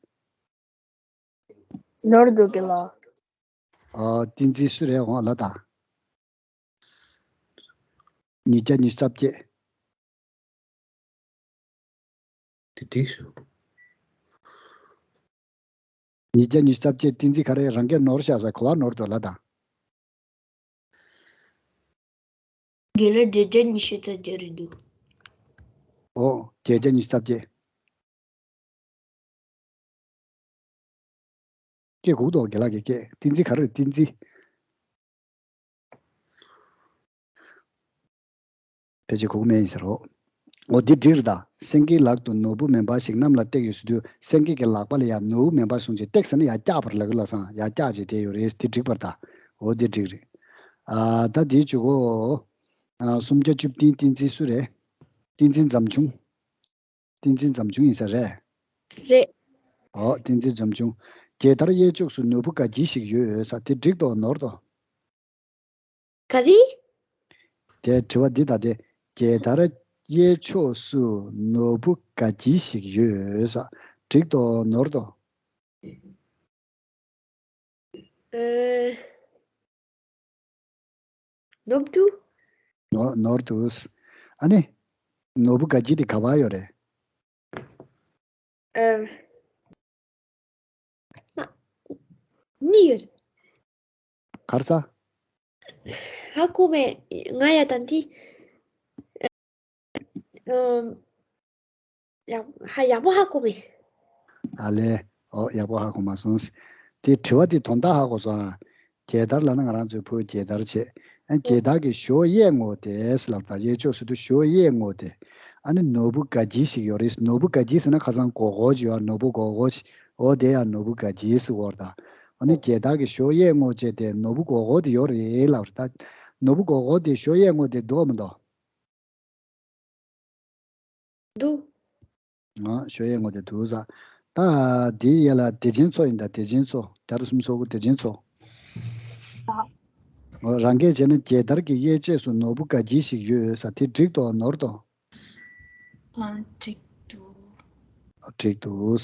ནོར་འདུག་གི་ལགས། ཨ། བསྟན་འཛིན་སུ་རེད་འོང་ལ་ད། ཉིས་བརྒྱ་ཉི་ཤུ་རྩ་བརྒྱད། དེ་འགྲིག་ཤག་ཉིས་བརྒྱ་ཉི་ཤུ་རྩ་བརྒྱད། བསྟན་འཛིན་ག་རེ་རང་སྐད་ནོར་ཤག་ཟེར། ག་པར་ནོར་འདུག་ལ་ད། དགེ་ལགས། བརྒྱད་བརྒྱ་ཉི་ཤུ་རྩ་བརྒྱད་རེད་འདུག་ཨོ། བརྒྱད་བརྒྱ་ཉི་ཤུ་རྩ་བརྒྱད། སྐད་གོ་གི་འདུག་དགེ་ལགས་ཀྱི་སྐད། བསྟན་འཛིན་ག་རེ་རེད། བསྟན་འཛིན། ཕལ་ཆེར་གོ་གི་མེད་ཡིན་ཟེར་རོ། འོ་འདི་འགྲིག་རེད་ད། སེང་གེའི་ལག་ཏུ་ནོར་བུ་མེ་འབར་ཞིག་གནམ་ལ་བཏེགས་ཡོད་ཟེར་དུས། སེང་གེ་གི་ལག་པ་ལ་ཡ་ནོར་བུ་མེ་འབར་སོང་ཅིག་བཏེགས་ཟེར་ན་ཡ་བཀྱགས་པར་ལབ་ཀྱི་ལབ་སང་། ཡ་བཀྱགས་བྱས་བསྡད་ཡོད་རེད། འདི་འགྲིག་པར་ད། འོ་འདི་འགྲིག་རེད། ཨ། ད་འདི་བྱེད་གོ། ཨ། སུམ་བརྒྱ་བཅུ་བདུན། བསྟན་འཛིན་སུ་རེད། བསྟན་འཛིན་འཛམ་ཆུང་། བསྟན་འཛིན་འཛམ་ཆུང་ཡིན་ས་རེད། རེད། ཨོ། བསྟན་འཛིན་འཛམ་ཆུང་། རྒྱལ་དར་གཡས་ཕྱོགས་སུ་ནོར་བུ་དགའ་འཁྱིལ་ཞིག་ཡོད་ས་དེ་འགྲིག་དོ་ནོར་དོ། ག་རེ། དེ་དྲི་བ་འདི་ད་དེ། རྒྱལ་དར་གཡས་ཕྱོགས་སུ་ནོར་བུ་དགའ་འཁྱིལ་ཞིག་ཡོད་ས་འགྲིག་དོ་ནོར་དོ། ཨེ། ནོར་འདུག་ནོར་ནོར་འདུག་ཨ་ནི། ནོར་བུ་དགའ་འཁྱིལ་དེ་ག་པར་ཡོད་རེད། ཨེ། ཨ། གཉིས་ཡོད། གར་ས། ཧ་གོ་མེད། ང་ཡ་ད་འདི། ཨམ། ཡག་ཧ་ཡག་པོ་ཧ་གོ་མེད། ཨ་ལས། ཨོ། ཡག་པོ་ཧ་གོ་མ་སོང་། དེ་དྲི་བ་དེ་དོན་དག་ཧ་གོ་སོང་ཨ། རྒྱལ་དར་ལབ་ན་ང་རང་ཚོའི་བོད་རྒྱལ་དར་བྱས། ཨ། རྒྱལ་དར་གྱི་གཞོགས་གཡས་ངོས་དེ་ལབ་ད། གཡས་ཕྱོགས་ཟེར་དུས་གཞོགས་གཡས་ངོས་དེ། ཨ་ནི་ནོར་བུ་དགའ་འཁྱིལ་ཞིག་ཡོད་རེད། ནོར་བུ་དགའ་འཁྱིལ་ཟེར་ན་ཁ་སང་སྒོར་སྒོར་ཅིག་ཡོད། ནོར་བུ་སྒོར་སྒོར་ཅིག་འོ་དེ་ཡང་ནོར་བུ་དགའ་འཁྱིལ་ཟེར་བ་རེད་ད། ཨ་ནི་རྒྱལ་དར་གྱི་གཞོགས་གཡས་ངོས་བྱས་ཏེ་ནོར་བུ་སྒོར་སྒོར་དེ་ཡོད་རེད་ལབ་རེད་ད། ནོར་བུ་སྒོར་སྒོར་དེ་གཞོགས་གཡས་ངོས་དེ་འདུག་མི་འདུག་འདུག་ང་གཞོགས་གཡས་ངོས་དེ་འདུག་ས། ད་འདིའི་ཡ་ལ་བདེ་ཆེན་མཚོ་ཡིན་ད། བདེ་ཆེན་མཚོ། རྒྱ་རུ་སུམ་མཚོ་གུ་བདེ་ཆེན་མཚོ། འོ། རང་སྐད་བྱས་ན་རྒྱལ་དར་གྱི་གཡས་ཕྱོགས་སུ་ནོར་བུ་དགའ་འཁྱིལ་ཞིག་ཡོད་ས་དེ་འགྲིག་དོ་ནོར་དོ། ཨ། འགྲིག་འདུག་འགྲིག་འདུག་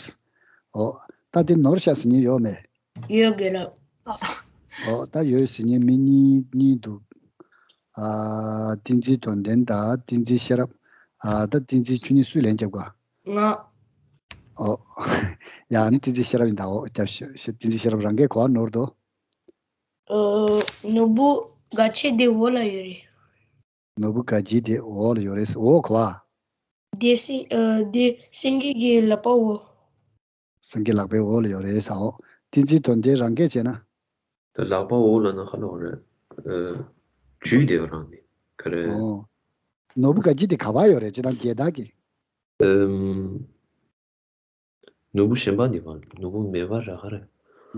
འོ། ད་དེ་ནོར་ཤག་ཟེར་མཁན་ཡོད་མེད། ཡོད་དགེ་ལགས། ཨོ། ད་ཡོད་ཟེར་མཁན་མི་གཉིས་གཉིས་འདུག་ཨ། བསྟན་འཛིན་དོན་ལྡན་དང་བསྟན་འཛིན་ཤེས་རབ། ཨ། ད་བསྟན་འཛིན་ཁྱོད་གཉིས་སུས་ལན་རྒྱབ་ག་ང་། ཨོ། ཡ། ཨ་ནི་བསྟན་འཛིན་ཤེས་རབ་ཡིན་ད། ཨོ། རྒྱབ་ཤོག་བསྟན་འཛིན་ཤེས་རབ་རང་སྐད་ག་པར་ནོར་འདུག་ཨ། ནོར་བུ་དགའ་འཁྱིལ་དེ་འོག་ལ་ཡོད་རེད། ནོར་བུ་དགའ་འཁྱིལ་དེ་འོག་ལ་ཡོད་རེད། འོག་ག་པར། དེ་སེང་། ཨ། དེ་སེང་གེ་གི་ལག་པ་འོག་སེང་གེ་ལག་པའི་འོག་ལ་ཡོད་རེད་ཟེར། འོ། བསྟན་འཛིན་དོན་ལྡན་རང་སྐད་བྱས་ན། ད་ལག་པ་འོག་ལབ་ན་ག་ལབ་དགོས་རེད། ཨ། འཇུས་བསྡད་པ་རང་ནི་ག་རེ། འོ། ནོར་བུ་དགའ་འཁྱིལ་དེ་ག་པར་ཡོད་རེད། སྤྱིར་བཏང་རྒྱལ་དར་གྱི། ཨམ། ནོར་བུ་གཞན་པ་འདི་པར་ནོར་བུ་མེ་འབར་ར་ག་རེ།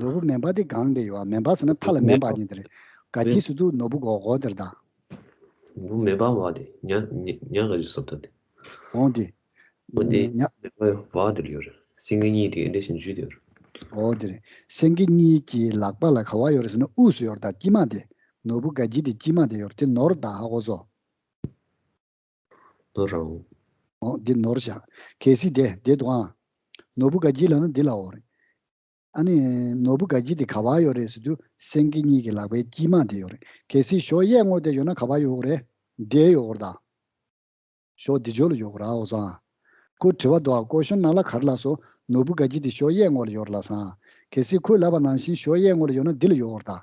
ནོར་བུ་མེ་འབར་དེ་སྒང་དེ་ཡོད་ཨ། མེ་འབར་ཟེར་ན་མཐའ་ལ་མེ་མེ་འབར་འབར་མཁན་དེ་རེད། དགའ་འཁྱིལ་ཟེར་དུས་ནོར་བུ་མགོ་སྐོར་དེ་རེད་ད། ནོར་བུ་མེ་འབར་བ་དེ་ཉ་ཉ་ཉ་ག་ཅིག་སོབ་ད་དེ། འོང་དེ། འོ་དེ་ཉ། མེ་འབར་བ་དེ་ལ་ཡོད་རེད། སེང་གེ་གཉིས་དེ་འདྲ་ཞིག་འཇུས་དེ་ཡོད་རེད། འོ་དེ་རེད། སེང་གེ་གཉིས་ཀྱི་ལག་པ་ལ་ག་པར་ཡོད་རེད་ཟེར་ན་དབུས་སུ་ཡོད་རེད་ད། དཀྱིལ་མ་དེ། ནོར་བུ་དགའ་འཁྱིལ་དེ་དཀྱིལ་མ་དེ་ཡོད་རེད། དེ་ནོར་ད་ཧ་གོ་སོང་། ནོར་རང་། འོ། འདི་ནོར་བཞག་གལ་སྲིད་དེ་དེ་འདུག་ཨང་། ནོར་བུ་དགའ་འཁྱིལ་ལབ་ན་འདི་ལ་འོ་རེད། ཨ་ནི། ནོར་བུ་དགའ་འཁྱིལ་དེ་ག་པར་ཡོད་རེད་ཟེར་དུས་སེང་གེ་གཉིས་ཀྱི་ལག་པའི་དཀྱིལ་མ་དེ་ཡོད་རེད། གལ་སྲིད་གཞོགས་གཡས་ངོས་དེ་ཡོད་ན་ག་པར་ཡོད་རེད། འདིར་ཡོད་རེད་ད། གཞོགས་འདི་ཕྱོགས་ལ་ཡོད་རེད་ཨོ་ཙང་། ཁོ་དྲི་བ་འདུག་ཨ། ཀོ་ཤོན་ནང་ལ་ག་རེ་ལབ་སོང་། ནོར་བུ་དགའ་འཁྱིལ་དེ་གཞོགས་གཡས་ངོས་ལ་ཡོད་རེད་ལབ་སོང་། གལ་སྲིད་ཁོས་ལབ་པ་ནང་བཞིན་གཞོགས་གཡས་ངོས་ལ་ཡོད་ན་འདི་ལ་ཡོད་རེད་ད།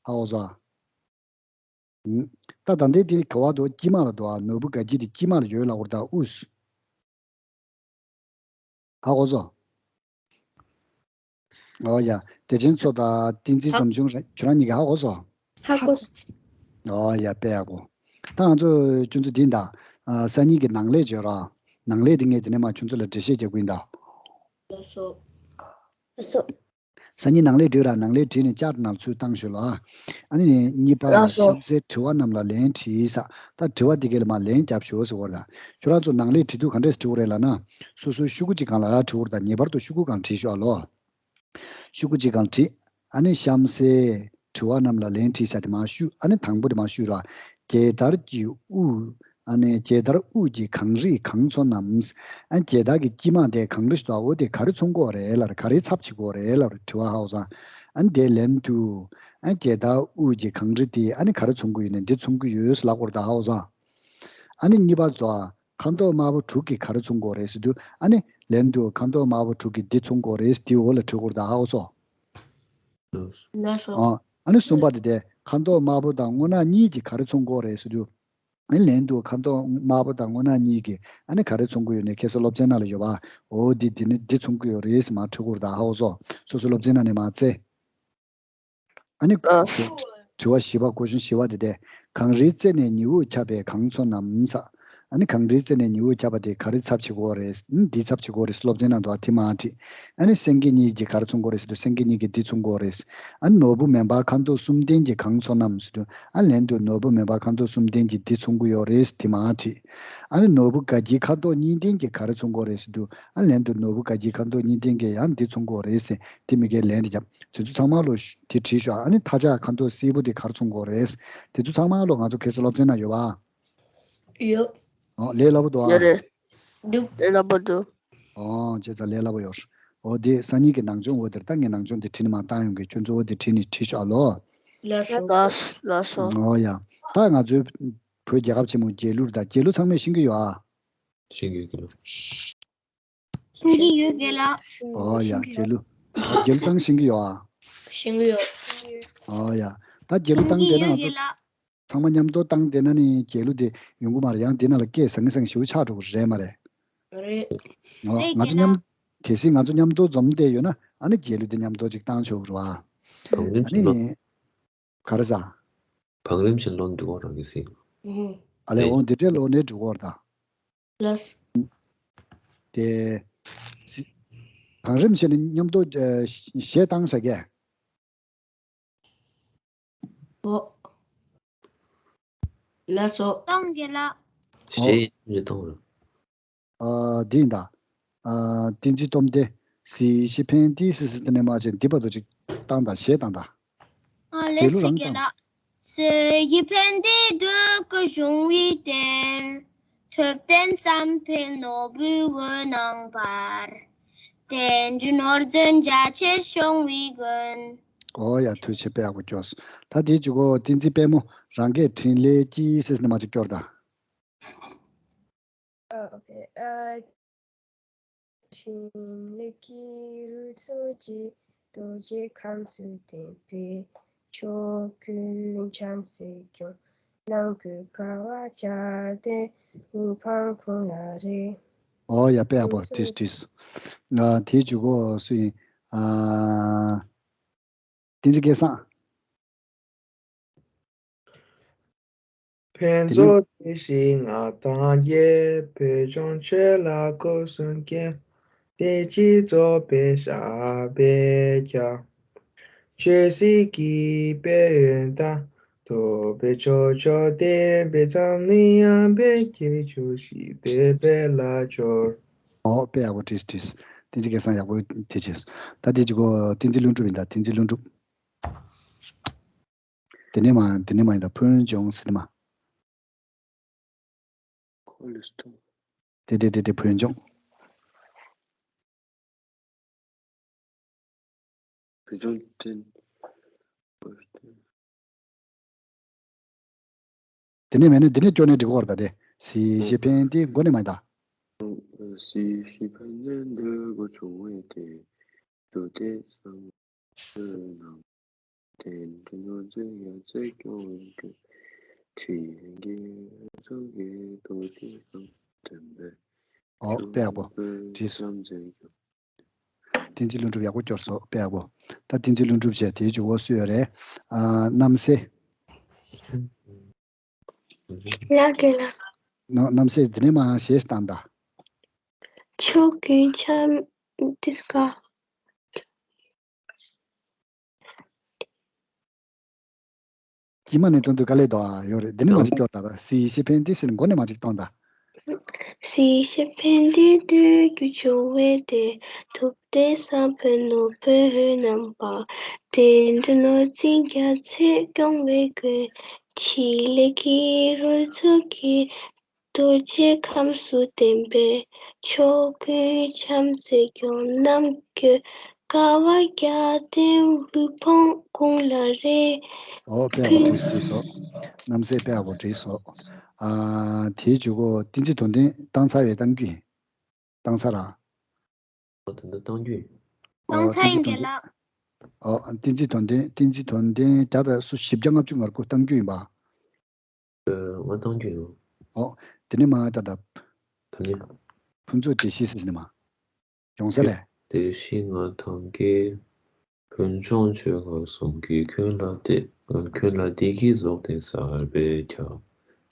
ཨོ་ཙང་། ད་ད་ལྟའི་དེ་ག་པར་འདུག་དཀྱིལ་མ་ལ་འདུག་ཨ། ནོར་བུ་དགའ་འཁྱིལ་དེ་དཀྱིལ་མ་ལ་ཡོད་ལབ་པ་རེད་ད། དབུས། ཧ་གོ་སོང་། ཨོ་ཡ། བདེ་ཆེན་མཚོ་དང་བསྟན་འཛིན་འཛོམས་ཆུང་རེད། ཁྱོད་རང་གཉིས་ཀ་ཧ་གོ་སོང་། ཧ་གོ་སོང་། ཨོ་ཡ། དཔེ་ཡག་པོ། ད་ང་ཚོ་ཁྱོད་ཚོ་འདི་འདྲ། ཨ། སང་ཉིན་གྱི་ནང་ལས་བརྗོད་རོགས། ནང་ལས་དེ་ངས་དེ་ནས་མར་ཁྱོད་ཚོ་ལ་འགྲེལ་བཤད་རྒྱག་གི་ཡིན་ད། ལགས་སོ། ལགས་སོ། སང་ཉིན་ནང་ལས་བྲིས་ར། ནང་ལས་བྲིས་ནས་བཅར་ནང་ཚུར་བཏང་ཞུ་ལ། ཨ་ནི་གཉིས་པ་ལ། ལགས་སོ། གཤམ་གསལ་དྲི་བ་རྣམས་ལ་ལན་བྲིས་ས། ད་དྲི་བ་འདི་གའི་ལ་མར་ལན་རྒྱབ་ཞུ་ཟེར་བ་རེད། ཁྱོད་རང་ཚོ་ནང་ལས་བྲིས་དུས་ག་འདྲས་བྲིས་པ་རེད་ལབ་ན། སོ་སོའི་ཤོག་གུ་གཅིག་སྒང་ལ་བྲིས་པ་རེད་ད། ངེས་པར་དུ་ཤོག་གུ་སྒང་བྲིས་ཤོག་ཨ་ལོ། ཤོག་གུ་གཅིག་སྒང་བྲིས། ཨ་ནི་གཤམ་གསལ་དྲི་བ་རྣམས་ལ་ལན་བྲིས་ས་དེ་མར་བཤུས། ཨ་ནི་དང་པོ་དེ་མར་བཤུས་ར། རྒྱལ་དར་གྱི་དབུ། ཨ་ནི་རྒྱལ་དར་དབུས་ཀྱི་གངས་རི་གང་མཚོན་ནམ། ཨ་ནི་རྒྱལ་དར་གྱི་དཀྱིལ་མ་དེ་གངས་རི་ཞིག་འདུག་འོ་དེ་ག་རེ་མཚོན་གྱི་ཡོད་རེད་ལབ་རེད། ག་རེའི་ཚབ་བྱེད་ཀྱི་ཡོད་རེད་ལབ་རེད། དྲི་བ་ཧ་གོ་སོང་། ཨ་ནི་དེའི་ལན་དུ། ཨ་ནི་རྒྱལ་དར་དབུས་ཀྱི་གངས་རི་དེ་ཨ་ནི་ག་རེ་མཚོན་གྱི་ཡོད་ནས་འདི་མཚོན་གྱི་ཡོད་ལབ་ཀྱི་ཡོད་རེད། ད་ཧ་གོ་སོང་། ཨ་ནི་གཉིས་པ་དེ། ཁ་མདོག་དམར་པོ་དྲུག་གིས་ག་རེ་མཚོན་གྱི་ཡོད་རེད་ཟེར་དུས། ཨ་ནི་ལན་དུ་ཁ་མདོག་དམར་པོ་དྲུག་གིས་འདི་མཚོན་གྱི་ཡོད་རེད། འདི་འོག་ལ་འབྲི་དགོས་རེད། ད་ཧ་གོ་སོང་།། ལགས་སོ། ཨ་ཨ་ནི་གསུམ་པ་དེ་དེ། ཁ་མདོག་དམར་པོ་དང་སྔོ་ནག་གཉིས་ཀྱིས་ག་རེ་མཚོན་གྱི་ཡོད་རེད་ཟེར་དུས། ཨ་ནི་ལན་དུ་ཁ་མདོག་དམར་པོ་དང་སྔོ་ནག་གཉིས་ཀྱིས་ཨ་ནི་ག་རེ་མཚོན་གྱི་ཡོད་ནས་ཁ་སང་སློབ་ཚན་ནང་ལ་ཡོད་པ། འོ་འདི་འདི་ནི་འདི་མཚོན་གྱི་ཡོད་རེད་ཟེར་མར་འབྲི་དགོས་རེད། ད་ཧ་གོ་སོང་། སོ་སོ་སློབ་ཚན་ནང་ནས་མར་བཙལ། ཨ་ནི། ཨ། དྲི་བ་བཞི་པ། གོ་གཞོན་བཞི་པ་དེ་དེ། གངས་རིའི་རྩེ་ནས་ཉི་འོད་ཁྱབ་པས་གང་མཚོན་ནམ་ཟེར། ཨ་ནི་གངས་རིའི་རྩེ་ནས་ཉི་འོད་ཁྱབ་པ་དེ་ག་རེ་ཚབ་བྱེད་ཀྱི་ཡོད་རེད། ཨ་ནི་འདི་ཚབ་བྱེད་ཀྱི་ཡོད་རེད། སློབ་ཚན་ནང་དུ་ཨ་དེ་མར་བྲིས། ཨ་ནི་སེང་གེ་གཉིས་ཀྱིས་ག་རེ་མཚོན་གྱི་ཡོད་རེད་ཟེར་དུས། སེང་གེ་གཉིས་ཀྱིས་འདི་མཚོན་གྱི་ཡོད་རེད། ཨ་ནི་ནོར་བུ་མེ་འབར་ཁ་དོག་གསུམ་ལྡན་གྱིས་གང་མཚོན་ནམ་ཟེར་དུས། ཨ་ལན་དུ་ནོར་བུ་མེ་འབར་ཁ་དོག་གསུམ་ལྡན་གྱིས་འདི་མཚོན་གྱི་ཡོད་རེད། དེ་མར་བྲིས། ཨ་ནི་ནོར་བུ་དགའ་སྐྱིད་ཁ་དོག་གཉིས་ལྡན་གྱིས་ག་རེ་མཚོན་གྱི་ཡོད་རེད་ཟེར་དུས། ཨ་ལན་དུ་ནོར་བུ་དགའ་སྐྱིད་ཁ་དོག་གཉིས་ལྡན་གྱིས་ཡང་འདི་མཚོན་གྱི་ཡོད་རེད་ཟེར། དེ་མི་སྒེར་ལན་དེ་བརྒྱབ། དེ་ཚོ་ཚང་མ་ལོ་ཤུ་དེ་བྲིས་ཤོག་ཨ་ནི་མཐའ་ལྕགས་ཁ་དོག་སེར་པོ་དེ་ག་རེ་མཚོན་གྱི་ཡོད་རེད། དེ་ཚོ་ཚང་མ་ལོ་ང་ཚོ་ཁ་སང་སློབ་ཚན་ན་ཡོད་པ། ཡོད། ཨོ་ལས་སླ་པོ་འདུག་ཨ། ཡོད་རེད། འདུག་ལས་སླ་པོ་འདུག་ཨོ་བྱས་ཙང་ལས་སླ་པོ་ཡོད། ཨོ་དེ་སང་ཉིན་གྱི་ནང་སྦྱོང་འོ་དེར་ད་ངས་ནང་སྦྱོང་དེ་བྲིས་ནས་མར་བཏང་ཡོང་གི་ཁྱོད་ཚོ་འོ་དེ་བྲིས་ནས་བྲིས་ཤོག་ཨ་ལོ། ལགས་སོ། ལགས་ལགས་སོ། ཨོ་ཡ། ད་ང་ཚོའི་བོད་རྒྱལ་ཁབ་ཆེན་མོ་རྒྱལ་གླུ་རེད། ད་རྒྱལ་གླུ་ཚང་མས་ཤེས་ཀྱི་ཡོད་ཨ། ཤེས་ཀྱི་ཡོད་ཀྱི་ལོ། ཤེས་ཀྱི་ཡོད་རྒན་ལགས། ཨོ་ཡ། རྒྱལ་གླུ། རྒྱལ་གླུ་བཏང་ཤེས་ཀྱི་ཡོད་ཨ། ཤེས་ཀྱི་ཡོད། ཨོ་ཡ། ད་རྒྱལ་གླུ་བཏང་བསྡད་ན་ང་ཚོ་ཚང་མ་མཉམ་དུ་བཏང་བསྡད་ན་ནི་རྒྱལ་གླུ་དེ་ཡོང་གི་མ་རེད། ཡང་འདི་ནང་ལ་སྐད་ཟང་ངེ་ཟིང་ངེ་ཞེ་པོ་ཆགས་འགྲོ་གི་རེད་མ་རེད། རེད། ཨོ་རེད་ང་ཚོ་རྒན་མཉམ་ལགས། གལ་སྲིད་ང་ཚོ་མཉམ་དུ་འཛོམས་བསྡད་ཡོད་ན་ཨ་ནི་རྒྱལ་གླུ་དེ་མཉམ་དུ་ཅིག་བཏང་ཆོག་གི་རེད་བ། བང་རིམ་ཨ་བཞིན་ནི། ག་རེ་ཟ། བང་རིམ་བཞིན་ལོན་འདུག་གོ་རང་གི་སྲིད། ཨུ་ཧུ། ཨ་ལས། འོང་འདི་འདྲའི་ལོ་ནས་འགྲོ་གོ་ར་ད། ལགས། དེ། བང་རིམ་བཞིན་མཉམ་དུ་ཨ་གཞས་བཏང་ས་གས། ཨོ། ལགས་སོ། གཏོང་རྒན་ལགས། གཞས་ཡིན་གཏོང་ར། ཨ་འདི་ཡིན་ད། ཨ་བསྟན་འཛིན་སྟོབས་ལྡན། གཟི་བརྗིད་ཕན་བདེའི་སི་སི་དེ་ནས་མ་བྱས་འདི་བར་དུ་ཅིག་བཏང་དང་གཞས་བཏང་དང་། ཨ་ལེ་རྒྱལ་གླུ་རང་སི་རྒན་བཏང་། ལགས། གཟི་བརྗིད་ཕན་བདེའི་འདོད་དགུ་བྱུང་བའི་གཏེར། ཐུབ་བསྟན་བསམ་འཕེལ་ནོར་བུའི་འོད་སྣང་འབར། བསྟན་འགྲོའི་ནོར་བདུན་རྒྱ་ཆེར་བྱུང་བའི་མགོན། ཨོ་ཡ་ཐུགས་རྗེ་ཆེ། དཔེ་ཡག་པོ་སྐྱོར་སོང་། ད་དེ་གཅིག་གོ་བསྟན་འཛིན་དཔལ་མོ་རང་སྐད་འཕྲིན་ལས་ཀྱི་སི་སི་ནས་མ་ཅིག་སྐྱོར་དང་། ཨ། ཨོ་ཁེ། ཨ། འཕྲིན་ལས་ཀྱི་རོལ་མཚོ་རྒྱས། རྡོ་རྗེ་ཁམས་སུ་བསྟན་པའི་ཕྱོགས་ཀུན་བྱམས་བརྩེས་སྐྱོང་། ནང་ཁུལ་དགའ་བ་བཅས་ཏེ་དབུ་འཕང་ཁོང་ལ་རེག་ཨོ་ཡ་དཔེ་ཡག་པོ། བྲིས་བྲིས། ཨ་དེའི་མཇུག་གོ་སུ་ཡིན། ཨ། བསྟན་འཛིན་སྐལ་བཟང་། ཕུན་ཚོགས་བདེ་ཞིང་མངའ་ཐང་རྒྱས། བོད་ལྗོངས་ཆོས་ལ་སྐུ་གསུམ་མཁྱེན། བདེ་སྐྱིད་རྫོགས་པའི་ཞབས་པད་བརྒྱ། ཆོས་སྲིད་ཀྱི་དཔལ་ཡོན་དང་། ཐུབ་པའི་ཕྱོགས་བཅུར་བསྟན་པའི་འཛམ་གླིང་ཡངས་པའི་རྒྱལ་བ་ཡིད་བཞིན་ནོར་བུ་ལ་སྦྱོར། ཨོ་དཔེ་ཡག་པོ་བྲིས་བྲིས། བསྟན་འཛིན་སྐལ་བཟང་ཡག་པོ་དེ་བྱས། ད་དེ་གཅིག་གོ་བསྟན་འཛིན་ལྷུན་གྲུབ་ཡིན་ད། བསྟན་འཛིན་ལྷུན་གྲུབ། དེ་ནས་མ་དེ་ནས་མ་ཡིན་ད། ཕུན་ལྗོངས་ཟེར་ནས་མ། ཁོ་ལུས་ཐོག་དེ་དེ་དེ་དེ་བོད་ལྗོངས། བོད་ལྗོངས་བསྟན། དེ་ནས་མེད་ན་འདི་ནས་སྐྱོར་ནས་འགྲིག་གོ་ར་ད་དེ། གཟི་བརྗིད་ཕན་བདེའི་མགོ་ནས་མ་ཡིན་ད། གཟི་བརྗིད་ཕན་བདེའི་འདོད་དགུ་བྱུང་བའི་གཏེར། རྒྱུ་འབྲས་བསམ་པའི་ནང་། བསྟན་འགྲོའི་ནོར་བདུན་ཡར་འཛེགས་སྐྱོང་བའི་མགོན། འཕྲིན་ལས་རྒྱལ་ཚོགས་ཀྱི་རྡོ་རྗེ་གང་ལྡན་པའི། ཨོ་དཔེ་ཡག་པོ། བྲིས་སོང་། བསྟན་འཛིན་ལྷུན་གྲུབ་ཡག་པོ་སྐྱོར་སོང་། དཔེ་ཡག་པོ། ད་བསྟན་འཛིན་ལྷུན་གྲུབ་བྱས་དེའི་མཇུག་འོ་སུ་ཡོད་རེད། ཨ་རྣམ་སྲས། ལགས་རྒན་ལགས། ན་རྣམ་སྲས་དེ་ནས་མ་གཞས་བཏང་ད། ཕྱོགས་ཀུན་འཁྱམས་དུས་དཀའ། དཀྱིལ་མ་ནས་བཏོན་དུས་དཀའ་ལས་དོ་ཨ་ཡོད་རེད། འདི་ནས་མ་ཅིག་སྐྱོར་ད་ད། གཟི་བརྗིད་ཕན་བདེའི་ཟེར་ནས་མགོ་ནས་མ་ཅིག་བཏོན་ད། སྲིད་ཞི་ཕན་བདེའི་འདོད་དགུ་འབྱུང་བའི་དེ། ཐུབ་བསྟན་བསམ་འཕེལ་ནོར་བུའི་རྣམ་པ། བདེ་འགྲོ་ནོར་འཛིན་རྒྱ་ཆེར་སྐྱོང་བའི་མགོན། ཕྲིན་ལས་ཀྱི་རོལ་མཚོ་གིས། རྡོ་རྗེ་ཁམས་སུ་བསྟན་པའི་ཕྱོགས་ཀུན་བྱམས་བརྩེས་སྐྱོང་། ནམ་རྒྱུན་དགའ་བ་རྒྱལ་བསྟན་དབུལ་ཕོངས་ཀུན་ལ་རེ། ཨོ་དཔེ་ཡག་པོ་བྲིས་བྲིས་སོང་། རྣམ་གསལ་དཔེ་ཡག་པོ་བྲིས་སོང་། ཨ་དེའི་མཇུག་གོ་བསྟན་འཛིན་དོན་ལྡན་བཏང་ཚར་བས་བཏང་རྒྱུ་ཡིན། བཏང་ཚར་ར། ཨོ་དེ་འདྲ་བཏང་རྒྱུ་ཡིན། ཨོ་བཏང་ཚར་ཡིན་རྒན་ལགས། ཨོ་བསྟན་འཛིན་དོན་ལྡན། བསྟན་འཛིན་དོན་ལྡན་བརྒྱ་དང་སུ་བཞི་བརྒྱ་ལྔ་བཅུ་ང་དགུ་བཏང་རྒྱུ་ཡིན་པ། ང་བཏང་རྒྱུ་ཡོད། ཨོ། དེ་ནས་མ་ད་ད། ད་ནི། ཕུན་ཚོགས་བདེ་གཤིས་ཟེར་ནས་མ། ཡོང་ས་ལས། བདེ་གཤིས་མངའ་ཐང་རྒྱས། ཕུན་ཚོགས་ཆོས་འཁོར་གསུམ་གྱིས་ཁྱོན་ལ་བདེ། ཁྱོན་ལ་བདེ་སྐྱིད་རྫོགས་ལྡན་གསར་པས་ཁྱབ།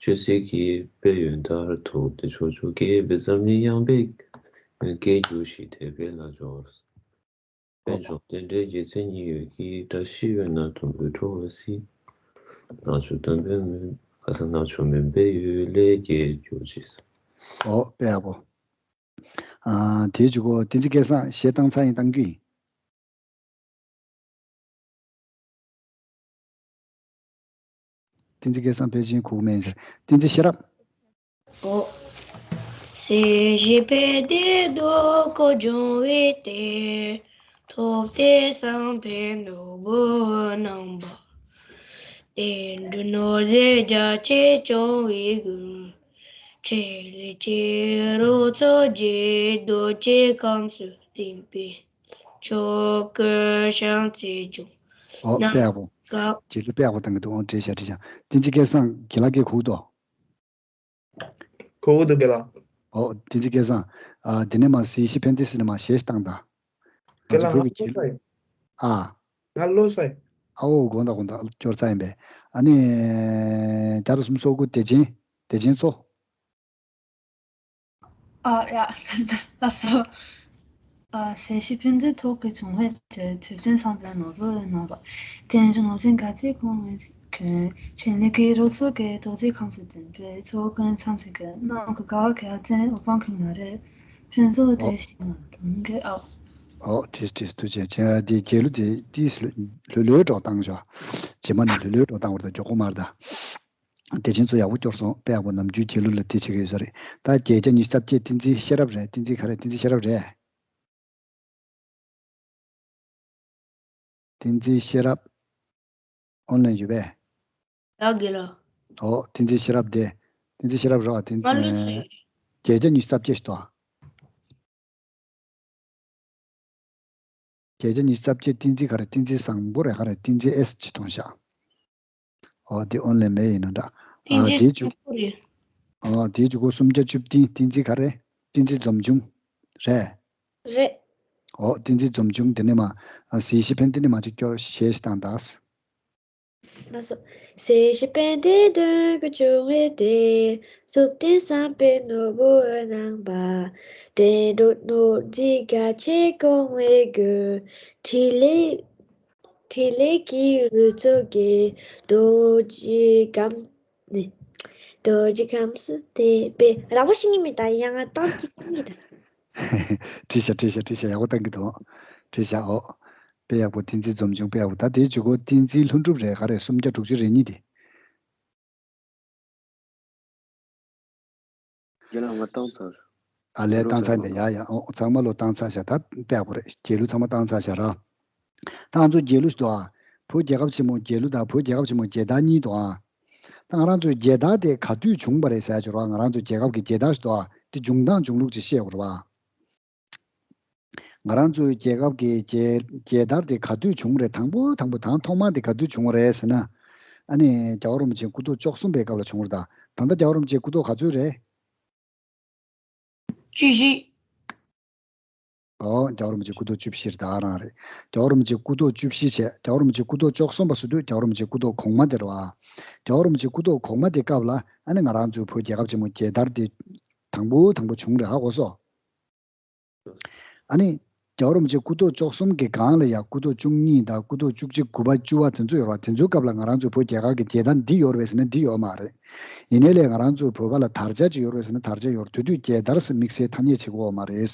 ཆོས་སྲིད་ཀྱི་དཔལ་ཡོན་མཐར་ཐུག་སྟེ། ཕྱོགས་བཅུ་རྒྱལ་པོའི་འཛམ་གླིང་ཡངས་པའི་སྐྱེ་འགྱུར་ཞིང་དད་པས་ལ་སྦྱོར། དཔལ་འབྱོར་རྟེན་འབྲེལ་རྒྱལ་མཚན་ཉི་འོད་ཀྱིས། བཀྲ་ཤིས་འོད་སྣང་དུམ་བུས་འགྲོ་བ་གཟིགས། ནག་ཕྱོགས་སྟོན་པའི་མུན། ཁ་སང་ནག་ཕྱོགས་མུན་པའི་འོད་ལས་རྒྱལ་གྱུར་ཅིག། ཨོ་དཔེ་ཡག་པོ། ཨ་དེའི་མཇུག་གོ་བསྟན་འཛིན་སྐལ་བཟང་གཞས་བཏང་ཚར་ཡིན་བཏང་རྒྱུ་ཡིན། བསྟན་འཛིན་སྐལ་བཟང་ཕལ་ཆེར་གོ་གི་མེད་ཟེར། བསྟན་འཛིན་ཤེས་རབ། ཨོ། སྲིད་ཞི་ཕན་བདེའི་འདོད་དགུ་འབྱུང་བའི་གཏེར། ཐུབ་བསྟན་བསམ་འཕེལ་ནོར་བུའི་རྣམ་པ། བདེ་འགྲོ་ནོར་འཛིན་རྒྱ་ཆེར་སྐྱོང་བའི་མགོན། ཕྲིན་ལས་ཀྱི་རོལ་མཚོ་གིས། རྡོ་རྗེ་ཁམས་སུ་བསྟན་པའི། ཕྱོགས་ཀུན་བྱམས་བརྩེས་སྐྱོང་། ཨོ་དཔེ་ཡག་པོ། རྒྱལ་གླུ་དཔེ་ཡག་པོ་བཏང་གི་འདུག། ཨོ་བྲིས་བཞག་བྲིས་བཞག། བསྟན་འཛིན་སྐལ་བཟང་རྒན་ལགས་ཀྱིས་གོ་གི་འདུག། གོ་གི་འདུག་རྒན་ལགས། ཨོ་བསྟན་འཛིན་སྐལ་བཟང་། ཨ་དེ་ནས་མ་སྲིད་ཞི་ཕན་བདེ་ཟེར་ནས་མ་གཞས་ཤིག་བཏང་དང་། རྒན་ལགས་ང་བློ་སའི། ཨ། ང་བློ་སའི། ཨ་འོ་དགོངས་དག་དགོངས་དག། སྐྱོར་ཚར་ཡིན་པས། ཨ་ནི། བརྒྱ་དང་སུམ་ཅུ་སོ་དགུ། བདེ་ཆེན། བདེ་ཆེན་གཙོ། ཨ་ཡ། ལགས་སོ། ཨ་སྲིད་ཞི་ཕན་བདེའི་འདོད་དགུ་འབྱུང་བའི་གཏེར། ཐུབ་བསྟན་བསམ་འཕེལ་ནོར་བུའི་རྣམ་པ། བདེ་འགྲོ་ནོར་འཛིན་རྒྱ་ཆེར་སྐྱོང་བའི་མགོན། ཕྲིན་ལས་ཀྱི་རོལ་མཚོ་གིས། རྡོ་རྗེ་ཁམས་སུ་བསྟན་པའི། ཕྱོགས་ཀུན་བྱམས་བརྩེས་སྐྱོང་། ནམ་མཁའ་དགའ་བ་རྒྱལ་མཚན་དབུ་འཕང་ཁྱོན་ལ་རེ། ཕུན་ཚོགས་ཨོ། བདེ་གཤིས་མངའ་ཐང་རྒྱས། ཨོ། ཨོ་བྲིས་བྲིས། ཐུགས་རྗེ་ཆེ། འདི་རྒྱལ་གླུ་དེ་ཏིས་ལྷོད་ལྷོད་ལྷོད་འགྲོ་བཏང་ཤོག། རྗེས་མ་ནས་ལྷོད་ལྷོད་འགྲོ་བཏང་བར་ད་མགྱོགས་པོ་མར་ད། བདེ་ཆེན་ཚོ་ཡག་པོ་སྐྱོར་སོང་། དཔེ་ཡག་པོ། ནམ་རྒྱུན་རྒྱལ་གླུ་ལ་དེ་བྱེད་ཀྱི་ཡོད་ས་རེད། ད་བརྒྱད་བརྒྱ་ཉི་ཤུ་རྩ་བརྒྱད་བསྟན་འཛིན་ཤེས་རབ་རེད། བསྟན་འཛིན་ག་རེ། བསྟན་འཛིན་ཤེས་རབ་རེད། བསྟན་འཛིན་ཤེས་རབ། ཨོན་ལན་ཡོད་པས། ཡག་གི་ལ། ཨོ་བསྟན་འཛིན་ཤེས་རབ་དེ། བསྟན་འཛིན་ཤེས་རབ་ར། བསྟན་ང་ལོས་ཚོད། བརྒྱད་བརྒྱ་ཉི་ཤུ་རྩ་བརྒྱད་ཞིག་ཏོ། བརྒྱད་བརྒྱ་ཉི་ཤུ་རྩ་བརྒྱད་བསྟན་འཛིན་ག་རེ། བསྟན་འཛིན་བཟང་པོ་རེད། ག་རེ། བསྟན་འཛིན་ཨེས་ཅིག་མཐོང་ཤག། ཨོ་དེ་ཨོན་ལན་མེད་ཡིན་ནོ་འདྲ། ཨ་བསྟན་འཛིན་དེའི་བཟང་མཇུག་པོ་རེད། ཨོ་དེའི་མཇུག་གོ་སུམ་བརྒྱ་བཅུ་བདུན། བསྟན་འཛིན་ག་རེ། བསྟན་འཛིན་འཛོམས་འབྱུང་རེད། རེད། ཨོ་བསྟན་འཛིན་འཛོམས་འབྱུང་དེ་ནས་མ། ཨ་སྲིད་ཞི་ཕན་བདེ་ནས་མ་ཅིག་སྐྱོར་གཞས་ཤིག་བཏང་དང་། ལགས་སོ། སྲིད་ཞི་ཕན་བདེའི་འདོད་དགུ་འབྱུང་བའི་གཏེར། ཐུབ་བསྟན་བསམ་འཕེལ་ནོར་བུའི་རྣམ་པ། བདེ་འགྲོ་ནོར་འཛིན་རྒྱ་ཆེར་སྐྱོང་བའི་མགོན། ཕྲིན་ལས། ཕྲིན་ལས་ཀྱི་རོལ་མཚོ་གིས། རྡོ་རྗེ་ཁམས། ནི། རྡོ་རྗེ་ཁམས་སུ་བསྟན་པའི། རགས་པ་ཤེས་ཀྱི་མེད་ད། ཡང་ང་གཏམ་གྱི་ཤེས་ཀྱི་མེད་ད། བྲིས་ཤག། བྲིས་ཤག། བྲིས་ཤག། ཡག་པོ་བཏང་གི་འདུག། བྲིས་ཤག། ཨོ། དཔེ་ཡག་པོ། བསྟན་འཛིན་འཛོམས་འབྱུང་དཔེ་ཡག་པོ། ད་དེའི་མཇུག་གོ་བསྟན་འཛིན་ལྷུན་གྲུབ་རེད། ག་རེ། སུམ་བརྒྱ་དྲུག་ཅུ་རེ་གཉིས་དེ། རྒན་ལགས་ང་བཏང་ཚར། ཨ་ལས་བཏང་ཚར་འདི། ཡ་ཡ། ཨོ་ཚང་མ་ལོ་བཏང་ཚར་ཤག། ད་དཔེ་ཡག་པོ་རེད། རྒྱལ་གླུ་ཚང་མ་བཏང་ཚར་ཤག་ར། ད་ང་ཚོ་རྒྱལ་གླུ་ཞིག་འདུག་ཨ། བོད་རྒྱལ་ཁབ་ཆེན་མོ་རྒྱལ་གླུ་དང་བོད་རྒྱལ་ཁབ་ཆེན་མོ་རྒྱལ་དར་གཉིས་འདུག་ཨ། ད་ང་རང་ཚོའི་རྒྱལ་དར་དེ་ག་དུས་བྱུང་བ་རེད་ཟེར་ཡ་ཅིག་རེད་བ། ང་རང་ཚོའི་རྒྱལ་ཁབ་ཀྱི་རྒྱལ་དར་ཞིག་འདུག་ཨ། དེ་བྱུང་སྟངས་བྱུང་ལུགས་ཅིག་བཤད་དགོས་རེད་བ། ང་རང་ཚོའི་རྒྱལ་ཁབ་ཀྱི་རྒྱལ་རྒྱལ་དར་དེ་ག་དུས་བྱུང་རེད། དང་པོ་དང་པོ་དང་ཐོག་མ་དེ་ག་དུས་བྱུང་བ་རེད་ཟེར་ན། ཨ་ནི་རྒྱལ་བ་རིན་པོ་ཆེ་སྐུ་ཐོག་བཅུ་གསུམ་པའི་སྐབས་ལ་བྱུང་བ་རེད་ད། ད་ལྟ་རྒྱལ་བ་རིན་པོ་ཆེ་སྐུ་ཐོག་ག་ཚོད་རེད། བཅུ་བཞི། ཨོ་རྒྱལ་བ་རིན་པོ་ཆེ་སྐུ་ཐོག་བཅུ་བཞི་རེད། ད་རང་རེད། རྒྱལ་བ་རིན་པོ་ཆེ་སྐུ་ཐོག་བཅུ་བཞི་བྱས། རྒྱལ་བ་རིན་པོ་ཆེ་སྐུ་ཐོག་བཅུ་གསུམ་པ་ཟེར་དུས་རྒྱལ་བ་རིན་པོ་ཆེ་སྐུ་ཐོག་གོང་མ་དེ་རེད་བ། རྒྱལ་བ་རིན་པོ་ཆེ་སྐུ་ཐོག་གོང་མ་དེ་སྐབས་ལ་ཨ་ནི་ང་རང་ཚོའི་བོད་རྒྱལ་ཁབ་ཆེན་མོ་རྒྱལ་དར་དེ་དང་པོ་དང་པོ་བྱུང་རེད། ཧ་གོ་སོང་། ཨ་ནི། རྒྱལ་བ་རིན་པོ་ཆེ་སྐུ་ཐོག་བཅུ་གསུམ་གྱི་སྒང་ལ་ཡང་སྐུ་ཐོག་བཅུ་གཉིས་དང་སྐུ་ཐོག་བཅུ་གཅིག་དགུ་པ་བཅུ་པ་དེ་ཚོ་ཡོད་རེད་བ། དེ་ཚོའི་སྐབས་ལ་ང་རང་ཚོའི་བོད་རྒྱལ་ཁབ་ཀྱི་རྒྱལ་དར་འདི་ཡོད་རེད་པས་ཟེར་ན་འདི་ཡོད་མ་རེད། ཡིན་ནའི་ལས་ང་རང་ཚོའི་བོད་པ་ལ་དར་ཆ་ཅིག་ཡོད་རེད་པས་ཟེར་ན་དར་ཆ་ཡོད་རེད། དེ་དུས་རྒྱལ་དར་ཟེར་དམིགས་བསལ་ཐ་སྙད་བྱེད་ཀྱི་ཡོད་མ་རེད།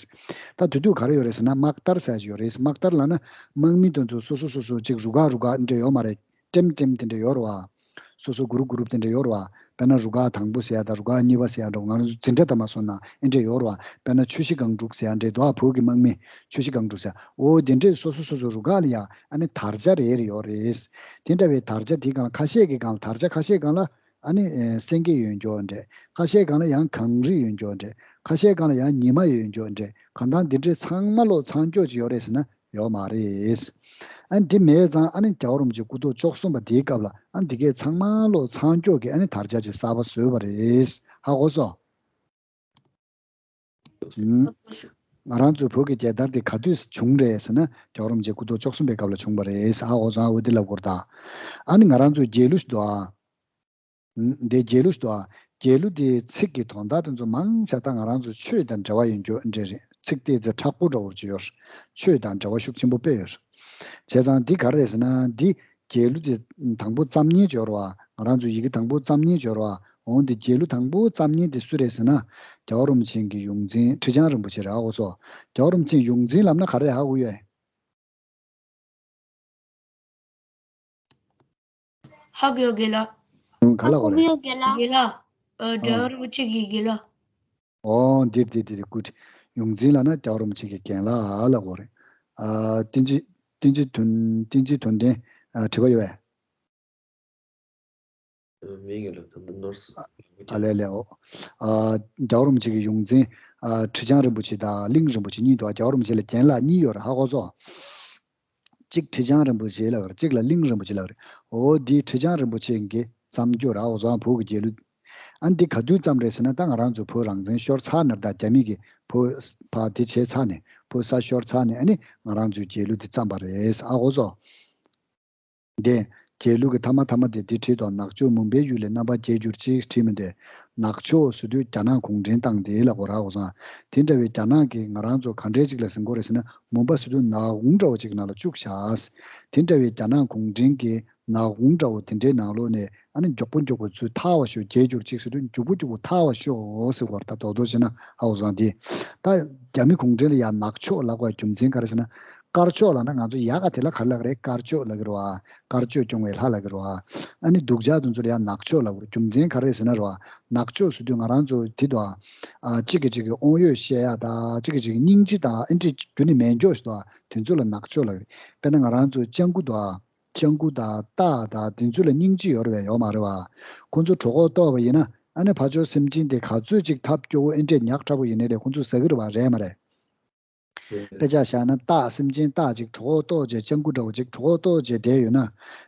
ད་དེ་དུས་ག་རེ་ཡོད་རེད་ཟེར་ན་དམག་དར་ཟེར་ཡ་ཅིག་ཡོད་རེད། དམག་དར་ལབ་ན་དམག་མི་དེ་ཚོ་སོ་སོ་སོ་སོ་ཅིག་རུ་ཁག་རུ་ཁག་འདྲ་ཡོད་མ་རེད། ཊིམ་ཊིམ་དེ་འདྲ་ཡོད་རེད་བ། སོ་སོ་གུ་རུབ་གུ་རུབ་དེ་འདྲ་ཡོད་རེད་བ། དཔེར་ན་རུ་ཁག་དང་པོ་ཟེར་ཡ་དང་རུ་ཁག་གཉིས་པ་ཟེར་ཡ་འདྲ་བོ། ང་རང་ཚོ་འཛིན་གྲྭ་དང་མ་སོང་ན་ཨེ་འདྲ་ཡོད་རེད་བ། དཔེར་ན་ཆུ་བཞི་སྒང་དྲུག་ཟེར་ཡ་འདྲ་འདུག་ཨ། བོད་ཀྱི་དམག་མི་ཆུ་བཞི་སྒང་དྲུག་ཟེར་ཡ། འོ་དེ་འདྲས་སོ་སོ་སོ་སོ་རུ་ཁག་ལ་ཡ་ཨ་ནི་དར་ཆ་རེ་རེ་ཡོད་རེད། དེ་འདྲ་བའི་དར་ཆ་དེའི་སྒང་ལ་ཁ་ཤས་ཀྱི་སྒང་ལ་དར་ཆ་ཁ་ཤས་སྒང་ལ་ཨ་ནི་ཨེ་སེང་གེ་ཡོད་མཁན་འདྲ། ཁ་ཤས་སྒང་ལ་ཡང་གངས་རི་ཡོད་མཁན་འདྲ། ཁ་ཤས་སྒང་ལ་ཡང་ཉི་མ་ཡོད་མཁན་འདྲ། གང་ལྟར་འདི་འདྲས་ཚང་མ་ལོག་ཚང་ཀྱོག་ཅིག་ཡོད་རེད་ཟེར་ན། ཡོད་མ་རེད། ཨ་ནི་དེ་མེད་ཙང་ཨ་ནི་རྒྱལ་བ་རིན་པོ་ཆེ་སྐུ་ཐོག་བཅུ་གསུམ་པ་དེའི་སྐབས་ལ་ཨ་ནི་དེ་གས་ཚང་མ་ལོག་ཚང་ཀྱོག་གི་ཨ་ནི་དར་ཆ་ཅིག་གསར་པ་བཟོས་པ་རེད། ཧ་གོ་སོང་། ཨུམ། ང་རང་ཚོའི་བོད་ཀྱི་རྒྱལ་དར་དེ་ག་དུས་བྱུང་རེད་ཟེར་ན་རྒྱལ་བ་རིན་པོ་ཆེ་སྐུ་ཐོག་བཅུ་གསུམ་པའི་སྐབས་ལ་བྱུང་པ་རེད། ཧ་གོ་སོང་། ཨ་འོ་དེ་ལབ་དགོས་རེད་ད། ཨ་ནི་ང་རང་ཚོའི་རྒྱལ་གླུ་ཞིག་འདུག་ཨ། ཨུམ། འདི་རྒྱལ་གླུ་ཞིག་འདུག་ཨ། རྒྱལ་གླུ་དེའི་ཚིག་གི་དོན་དག་དེ་ཚོ་མང་ཆེ་ད་ང་རང་ཚོ་ཆོས་དང་འབྲེལ་བ་ཡོད་རྒྱུ་འདྲ་རེད། ཚིག་དེ་ཚོ་མཁྲེགས་པོ་འདྲ་བོ་ཅིག་ཡོད་རེད། ཆོས་དང་འབྲེལ་བ་ཤུགས་ཆེན་པོ་དཔེ་ཡོད་རེད། བྱས་ཙང་འདི་ག་རེ་རེད་ཟེར་ན་འདི་རྒྱལ་གླུ་དེ་དང་པོ་བརྩམས་མཁན་ཅིག་ཡོད་རེད་བ། ང་རང་ཚོ་ཡི་གེ་དང་པོ་བརྩམས་མཁན་ཅིག་ཡོད་རེད་བ། འོང་དེ་རྒྱལ་གླུ་དང་པོ་བརྩམས་མཁན་དེ་སུ་རེད་ཟེར་ན་རྒྱལ་བ་རིན་པོ་ཆེ་གི་ཡོངས་འཛིན་ཁྲི་བྱང་རིན་པོ་ཆེ་རེད། ཧ་གོ་སོང་། རྒྱལ་བ་རིན་པོ་ཆེ་ཡོངས་འཛིན་ལབ་ན་ག་རེ་ཧ་གོ་ཡོད། ཧ་གོ་ཡོད་དགེ་ལགས། ཨང་། ག་ལ་གོ་རེད། ཧ་གོ་ཡོད་དགེ་ལགས། དགེ་ལགས། ཨ། ཨང་། རྒྱལ་བ་རིན་པོ་ཆེ་གི་དགེ་ལགས། ཨོ་འདིར་འདིར་འདིར་གུ། ཡོངས་འཛིན་ལབ་ན་རྒྱལ་བ་རིན་པོ་ཆེ་གི་རྒན་ལགས་ལ་གོ་རེད། ཨ། བསྟན་འཛིན། བསྟན་འཛིན་དོན། བསྟན་འཛིན་དོན་ལྡན། ཨ། དྲི་བ་ཡོད་པས། མིང་ལ་ད་ལྟ་ནོར་སོང་། ཨ་ལས་ལས། ཨོ། ཨ། རྒྱལ་བ་རིན་པོ་ཆེ་གི་ཡོངས་འཛིན། ཨ། ཁྲི་བྱང་རིན་པོ་ཆེ་དང་གླིང་རིན་པོ་ཆེ་གཉིས་འདུག་རྒྱལ་བ་རིན་པོ་ཆེ་ལ་རྒན་ལགས་གཉིས་ཡོད་རེད། ཧ་གོ་སོང་། གཅིག་ཁྲི་བྱང་རིན་པོ་ཆེ་ལབ་རེད། གཅིག་ལ་གླིང་རིན་པོ་ཆེ་ལབ་རེད། འོ་འདི་ཁྲི་བྱང་རིན་པོ་ཆེ་གིས་བརྩམས་རྒྱུ་རེད། ཧ་གོ་སོང་། བོད་ཀྱི་རྒྱལ་གླུ། ཨ་འདི་ག་དུས་བརྩམས་རེད་ཟེར་ན་ད་ང་རང་ཚོ་བོད་རང་བཙན་ཤོར་ཚར་ནས་ད་རྒྱ་མི་གིས་བོད་ཕར་དེ་བྱས་ཚར་ནས་བོད་ས་ཤོར་ཚར་ནས་ཨ་ནི་ང་རང་ཚོའི་རྒྱལ་གླུ་འདི་བརྩམས་པ་རེད། ཧ་གོ་སོང་། འདི་རྒྱལ་གླུ་གི་མཐའ་མ་མཐའ་མ་དེ་འདི་བྲིས་དང་། ནག་ཕྱོགས་མུན་པའི་ཡུལ་ལས་རྣམ་པར་རྒྱལ་གྱུར་ཅིག་བྲིས་མི་འདི། ནག་ཕྱོགས་ཟེར་དུས་རྒྱ་ནག་གུང་ཁྲན་ཏང་དེ་ལ་གོ་ར་གོ་སོང་། དེ་འདྲ་བའི་རྒྱ་ནག་གིས་ང་རང་ཚོ་ག་འདྲས་ཅིག་ལ་ཟིན་གོ་རེད་ཟེར་ན་མུན་པ་ཟེར་དུས་ནག་ཁུང་འདྲ་བོ་ཅིག་ནང་ལ་བཅུག་བཞག་དེ་འདྲ་བའི་རྒྱ་ནག་གུང་ཁྲན་གྱི་ནག་ཁུང་འདྲ་བོ་དེ་འདྲའི་ནང་ལོགས་ནས་ཨ་ནི་མགྱོགས་པོ་མགྱོགས་པོ་ཚུར་ཐར་བ་ཤོག་རྒྱལ་གྱུར་ཅིག་ཟེར་དུས་མགྱོགས་པོ་མགྱོགས་པོ་ཐར་བ་ཤོག་ཟེར་གོ་ར། ད་རྡོག་རྡོག་བྱས་ན་ཧ་གོ་སོང་། དེ་ད་རྒྱ་མི་གུང་ཁྲན་ལ་ཡ་ནག་ཕྱོགས་ལབ་པའི་རྒྱུ་མཚན་ག་རེ་ཟེར་ན། དཀར་ཕྱོགས་ལབ་ན་ང་ཚོ་ཡ་ག་དེ་ལ་ག་རེ་ལབ་ཀྱི་རེད། དཀར་ཕྱོགས་ལབ་ཀྱི་རེད་བ། དཀར་ཕྱོགས་སྐྱོང་བའི་ལྷ་ལབ་ཀྱི་རེད་བ། ཨ་ནི་སྡུག་ཅག་དེ་ཚོ་ལ་ཡང་ནག་ཕྱོགས་ལབ་ཀྱི་རེད། རྒྱུ་མཚན་ག་རེ་ཟེར་ན་རེད་བ། ནག་ཕྱོགས་ཟེར་དུས་ང་རང་ཚོ་དེ་དུ་ཨ། གཅིག་གིས་གཅིག་གི་དབང་ཡོད་བཤད་ཡ་དང་གཅིག་གིས་གཅིག་གི་སྙིང་རྗེ་དང་ཨེ་འདྲས་རྒྱུ་ནི་མེད་མགྱོགས་ཤིག་དུ་ཨ། དེ་ཚོ་ལ་ནག་ཕྱོགས་ལབ་ཀྱི་རེད། དཔེར་ན་ང་རང་ཚོ་སྤྱང་ཀི་དུ་ཨ། སྤྱང་ཀི་དང་སྟག་དང་དེ་ཚོ་ལ་སྙིང་རྗེ་ཡོད་རེད་བས། ཡོད་མ་རེད་བ། ཁོ་ཚོ་གྲོད་ཁོག་ལྟོགས་པ་ཡིན་ན་ཨ་ནི་ཕར་ཕྱོགས་སེམས་ཅན་དེ་ག་ཚོད་ཅིག་ཐབས་སྐྱོ་བོ་ཨེ་འདྲས་ཉག་ཕྲ་བོ་ཡིན་ནའི་ལས་ཁོ་ཚོས་ཟ་གི་རེད་བ། རེད་མ་རེད། དཔེ་ཆ་བཞག་ན་སྟག་སེམས་ཅན་སྟག་ཅིག་གྲོད་ཁོག་ལྟོགས་བྱས་སྤྱང་ཀི་འདྲ་བོ་ཅིག་གྲོད་ཁོག་ལྟོགས་བྱས་བསྡད་ཡོད་ན།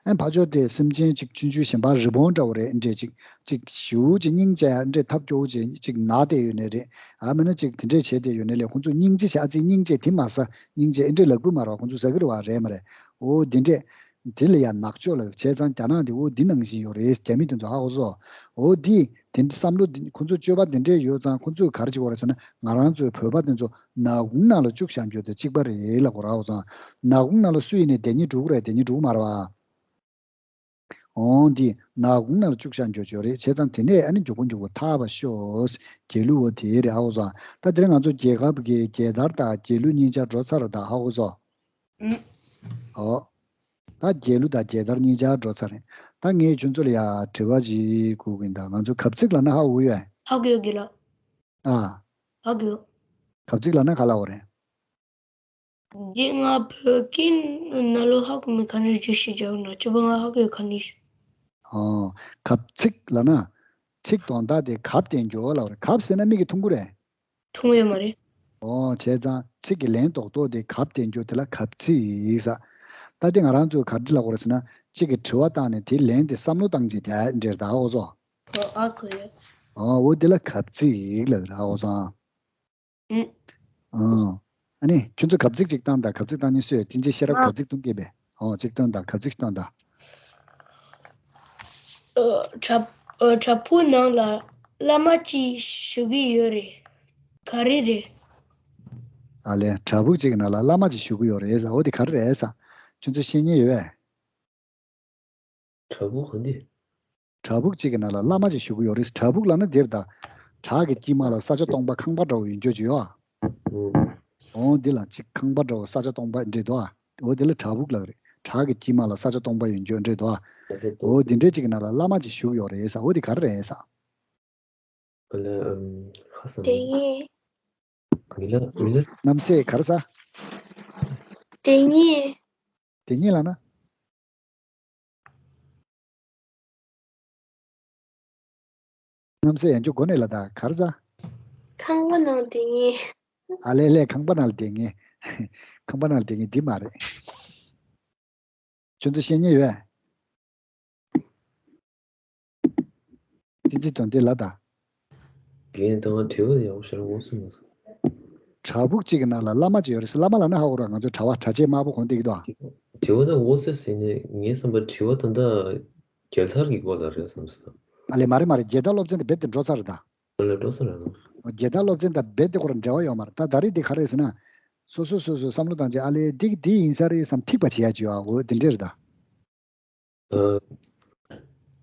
ཨ་ཕར་ཕྱོགས་དེ་སེམས་ཅན་ཅིག་ཆུང་ཆུང་གཞན་པ་རི་བོང་འདྲ་བོ་རེད། འདྲས་ཅིག་ཅིག་ཞེ་པོ་ཅིག་སྙིང་རྗེ་ཡ་འདྲས་ཐབས་སྐྱོ་བོ་ཅིག་ཅིག་ན་བསྡད་ཡོད་ནའི་རེད། ཨ་མིན་ན་ཅིག་དེ་འདྲས་བྱས་བསྡད་ཡོད་ནའི་ལས་ཁོང་ཚོ་སྙིང་རྗེ་བྱས། ཨ་ཙི་སྙིང་རྗེ་དེ་མ་ཟ་སྙིང་རྗེ་ཨེ་འདྲས་ལབ་གི་མ་རེད་བ། ཁོང་ཚོ་ཟ་གི་རེད་བ། རེད་མ་རེད། འོ་དེ་འདྲས། དེ་ལ་ཡང་ནག་ཕྱོགས་ལབ། བྱས་ཙང་རྒྱ་ནག་འདི་འོ་འདི་ནང་བཞིན་ཡོད་རེད། རྒྱ་མི་དེ་ཚོ་ཧ་གོ་སོང་། འོ་འདི་དེ་འདྲ་བསམ་བློ་འདི་ཁོ་ཚོ་སྤྱོད་པ་དེ་འདྲ་ཡོད་ཙང་ཁོ་ཚོས་ག་རེ་བྱེད་ཀྱི་ཡོད་རེད་ཟེར་ན་ང་རང་ཚོའི་བོད་པ་དེ་ཚོ་ནག་ཁུང་ནང་ལ་བཅུག་བཞག་རྒྱུ་དེ་གཅིག་པ་རེད་ལབ་ཀྱི་ཡོད་རེད། ཧ་གོ་སོང་། ནག་ཁུང་ནང་ལ་སུ་ཡིན་ནའི་བསྡད་སྙིང་བྲོ་གི་རེད། བསྡད་སྙིང་བྲོ་གི་མ་རེད་བ། འོ་འདི་ནག་ཁུང་ནང་ལ་བཅུག་བཞག་རྒྱུ་ཅིག་ཡོད་རེད། བྱས་ཙང་དེ་ནས་ཨ་ནི་མགྱོགས་པོ་མགྱོགས་པོ་ཐར་བ་ཤོག་རྒྱལ་གླུ་འོ་དེ་རེད། ཧ་གོ་སོང་། ད་དེ་རིང་ང་ཚོ་རྒྱལ་ཁབ་ཀྱི་རྒྱལ་དར་དང་རྒྱལ་གླུ་གཉིས་ཆ་འགྲོ་ཚར་རེད་ད། ཧ་གོ་སོང་། ཨུམ། ཨོ། ད་རྒྱལ་གླུ་དང་རྒྱལ་དར་གཉིས་ཆར་འགྲོ་ཚར་རེད། ད་ངས་ཁྱོད་ཚོ་ལ་ཡ་དྲི་བ་ཅིག་བཀོད་གི་ཡིན། ད་ང་ཚོ་གབ་ཚིག་ལབ་ན་ཧ་གོ་ཡོད། ཧ་གོ་ཡོད་དགེ་ལགས། ཨ། ཧ་གོ་ཡོད། གབ་ཚིག་ལབ་ན་ག་ལབ་དགོས་རེད། འདི་ང་བོད་སྐད་ནང་ལོགས་ཧ་གོ་མེད། ག་འདྲ་བརྗོད་ཤེས་བྱ་བ་ན་སྤྱོད་པ་ང་ཧ་གོ་ཡོད་ག་ནི། ཨོ། གབ་ཚིག་ལབ་ན། ཚིག་དོན་དག་དེ་གབ་བསྟན་རྒྱུ་ལབ་རེད། གབ་ཟེར་ན་མིག་གིས་མཐོང་གི་རེད། མཐོང་ཡོད་མ་རེད། ཨོ། བྱས་ཙང་ཚིག་གི་ལན་རྡོག་རྡོག་དེ་གབ་བསྟན་རྒྱུ་དེ་ལ་གབ་ཚིག་ཟེར། ད་དེ་ང་རང་ཚོས་ག་འདྲ་ལབ་དགོས་རེད་ཟེར་ན་གཅིག་གིས་དྲི་བ་བཏང་ནས་དེའི་ལན་དེ་བསམ་བློ་བཏང་བྱས་རྒྱག་འདྲེར་ད་འོ་ཟོ། ཨོ་ཨ་ཁུ་ཡོད། ཨོ་འོ་དེ་ལ་གབ་ཚིག་ལབ་ར་འོ་ཟོ། ཨུ། ཨོ། ཨ་ནི་ཁྱོད་ཚོ་གབ་ཚིག་ཅིག་བཏང་དང་། གབ་ཚིག་བཏང་ནི་སུས་ཡོད། དེ་འདྲའི་ཤེས་རབ་ང་གབ་ཚིག་གཏོང་གི་བས། ཨོ་ཅིག་བཏང་དང་། གབ་ཚིག་བཏང་དང་། ཨ་བྲག་ཨ་བྲག་ཕུག་ནང་ལ་བླ་མ་གཅིག་བཞུགས་ཀྱི་ཡོད་རེད། ག་རེ་རེད། ཨ་ལས། བྲག་ཕུག་ཅིག་གི་ནང་ལ་བླ་མ་ཅིག་བཞུགས་ཀྱི་ཡོད་རེད་ཟེར། འོ་དེ་ག་རེ་རེད་ཟེར། ཁྱོད་ཚོ་ཤེས་མཁན་ཡོད་པས། བྲག་ཕུག་ག་འདི། བྲག་ཕུག་ཅིག་གི་ནང་ལ་བླ་མ་ཅིག་བཞུགས་ཀྱི་ཡོད་རེད། བྲག་ཕུག་ལབ་ན་འདིར་ད། བྲག་གི་དཀྱིལ་མ་ལ་ས་ཆ་སྟོང་པ་ཁང་པ་འདྲ་བོ་ཡོད་རྒྱུ་ཅིག་ཡོད་ཨ། འོ་འདི་ལ་ཅིག་ཁང་པ་འདྲ་བོ་ས་ཆ་སྟོང་པ་འདྲ་འདུག་ཨ། འོ་འདི་ལ་བྲག་ཕུག་ལབ་རེད། བྲག་གི་དཀྱིལ་མ་ལ་ས་ཆ་སྟོང་པ་ཡོད་རྒྱུ་འདྲ་འདུག་ཨ། འོ་འདི་འདྲ་ཅིག་གི་ནང་ལ་བླ་མ་ཅིག་བཞུགས་ཡོད་རེད་ཟེར། འོ་འདི་ག་རེ་རེད་ཟེར། ཨ་ལས། ཨམ། ཧ་སམ། དེ་ཡིན། མི་ལ་མི་ལ། རྣམ་སྲས་ག་རེ་ཟེར། དེ་ཡིན། དེ་ཉིད་ལ་ན། རྣམ་སྲས་ཡང་ཁྱོད་གོ་ནས་ལ་ད་ག་རེ་ཟེར། ཁང་པ་ནང་དེ་ཡིན། ཨ་ལས་ལས། ཁང་པ་ནང་ལ་དེ་ངེས། ཁང་པ་ནང་ལ་དེ་ངེས་འདི་མ་རེད། ཁྱོད་ཚོ་ཤེས་མཁན་ཡོད་པས། བསྟན་འཛིན་དོན་ལྡན་ལ་ད། རྒན་དང་དྲི་བ་ཡག་པོ་ཞེ་དྲག་ངོ་ཚ་མ་སོང་། བྲག་ཕུག་ཅིག་གི་ནང་ལ་བླ་མ་ཅིག་ཡོད་རེད་ཟེར། བླ་མ་ལབ་ན་ཧ་གོ་ར། ང་ཚོ་གྲྭ་པ་གྲྭ་ཆས་དམར་པོ་གོན་བསྡད་ཀྱི་འདུག་ཨ། དྲི་བ་ད་ངོ་ཚ་ཟེར་ནས་ངའི་བསམ་པར་དྲི་བ་ད་ལྟ་རྒྱལ་ཐར་གྱི་སྐོར་ལ་རེད་བསམ་སོང་། ཨ་ལས། མ་རེད་མ་རེད། རྒྱལ་ཐར་སློབ་ཚན་དེ་རྦད་དེ་འགྲོ་ཚར་རེད་ད། ཨ་ལས། འགྲོ་ས་རེད་ལ། རྒྱལ་ཐར་སློབ་ཚན་དང་རྦད་དེ་ཁོ་རང་འབྲེལ་བ་ཡོད་མ་རེད། ད་ད་རེས་དེ་ག་རེ་ཟེར་ན། སོ་སོ་སོ་སོ་བསམ་བློ་བཏང་བྱས། ཨ་ལས། འདི་འདི་ཡིན་ས་རེད་བསམ། ཐིག་པ་བྱེད་ཡ་བྱེད་ཡ། འོ་དེ་འདྲས་རེད་ད།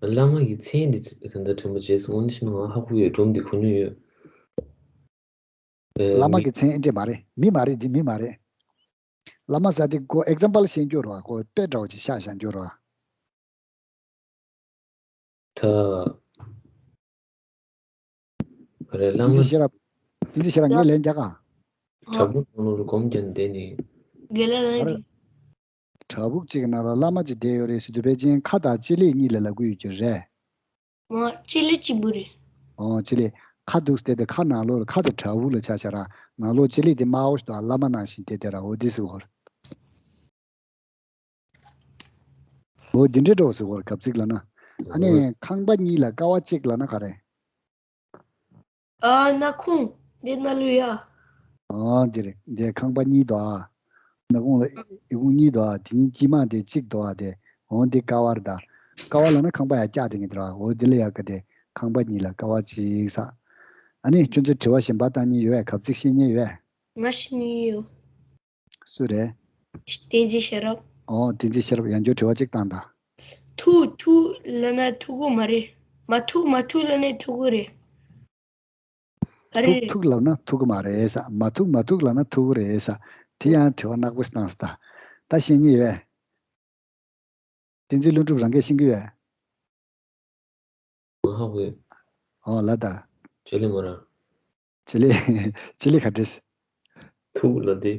ཨ། བླ་མ་གི་མཚན་འདི་ད་ལྟ་དྲན་པ་བརྗེད་སོང་། དངོས་གནས་བཤད་ན་ང་ཧ་གོ་ཡོད། སྒྲུང་འདི་གོ་མྱོང་ཡོད། ཨ། བླ་མ་མི། གི་མཚན་འདི་མ་རེད། མི་མ་རེད། འདི་མི་མ་རེད། བླ་མ་ཟེར་དེ་ཁོ་ཨེག་ཛམ་པལ་བཤད་རྒྱུ་རེད་པ། ཁོ་དཔེ་འདྲ་བོ་ཅིག་བཞག་བཞག་རྒྱུ་རེད་པ། ད། རེད། བླ་བསྟན་འཛིན་མ། ཤེས་རབ། བསྟན་འཛིན་ཤེས་རབ། ངས་ལན་རྒྱག་ག། བྲག་ཕུག་ནང་ལོགས་ལ་སྒོམ་རྒྱག་བསྡད་ནས། རྒན་ལགས་ལན་ཨ་རེ། རྒྱག་བྲག་ཕུག་ཅིག་གི་ནང་ལ་བླ་མ་ཅིག་བསྡད་ཡོད་རེད་ཟེར་དུས། ཕལ་ཆེར་ཁ་དང་ལྕེ་ལེགས་གཉིས་ལ་ལབ་ཀྱི་ཡོད་ཀྱི་རེད། མ། ལྕེ་ལེགས་གཅིག་པུ་རེད། ཨོ། ལྕེ་ལེགས། ཁ་འདུག་སྟེ་དེ་ཁ་ནང་ལོགས་ལ། ཁ་དེ་བྲག་ཕུག་ལ་ཆ་བཞག་ར། ནང་ལོགས་ལྕེ་ལེགས་དེ་དམར་པོ་ཞིག་འདུག་ཨ། བླ་མ་ནང་བཞིན་དེ་དེ་ར། འོ་འདི་ཟེར་བ་རེད། འོ་འདི་འདྲའི་འདྲ་བོ་ཟེར་བ་རེད། གབ་ཚིག་ལབ་ན། ཨ་ནི་ཁང་པ་གཉིས་ལ་ཀ་བ་གཅིག་ལབ་ན་ག་རེ། ཨ། སྣ་ཁུང་། འདི་སྣ་ལུ་ཡ། ཨ། འདི་རེད། འདི་ཁང་པ་གཉིས་འདུག་ཨ། སྣ་ཁུང་ལ་ཨི་ཁུང་གཉིས་འདུག་ཨ། དེ་གཉིས་དཀྱིལ་མ་དེ་གཅིག་འདུག་ཨ། དེ། འོ་འདི་ཀ་བ་རེད་ད། ཀ་བ་ལབ་ན་ཁང་པ་ཡར་བཀྱགས་བསྡད་མཁན་དེ་རེད་པ། འོ་འདི་ལ་ཡ་ག་དེ། ཁང་པ་གཉིས་ལ་ཀ་བ་གཅིག་ཟེར། ཨ་ནི་ཁྱོད་ཚོས་དྲི་བ་གཞན་པ་བཏང་མཁན་ཡོད་པས། གབ་ཚིག་ཤེས་མཁན་ཡོད་པས། ང་ཤེས་མཁན་ཡོད། སུ་རེད། བསྟན་འཛིན་ཤེས་རབ། ཨོ། བསྟན་འཛིན་ཤེས་རབ། ཡང་བསྐྱར་དྲི་བ་གཅིག་བཏང་དང་། ཐུག་ཐུག་ལབ་ན་ཐུག་གི་མ་རེད། མ་ཐུག་མ་ཐུག་ལབ་ན་ཐུག་གི་རེད། ཨ་རེ། ཐུག་ཐུག་ལབ་ན་ཐུག་གི་མ་རེད་ཟེར། མ་ཐུག་མ་ཐུག་ལབ་ན་ཐུག་གི་རེད་ཟེར། དེ་ཡང་དྲི་བ་ནག་པོ་ཞིག་བཏང་སོང་ད། ད་ཤེས་མཁན་ཡོད་པས། བསྟན་འཛིན་ཀླུ་སྒྲུབ་རང་གིས་ཤེས་ཀྱི་ཡོད་པས། མ་ཧ་གོ་ཡོད། ཨོ་ལ་ད། ལྕེ་ལེགས་མ་ར། ལྕེ་ལེགས། ལྕེ་ལེགས་ག་འདྲས། ཐུག་ལབ་དེ།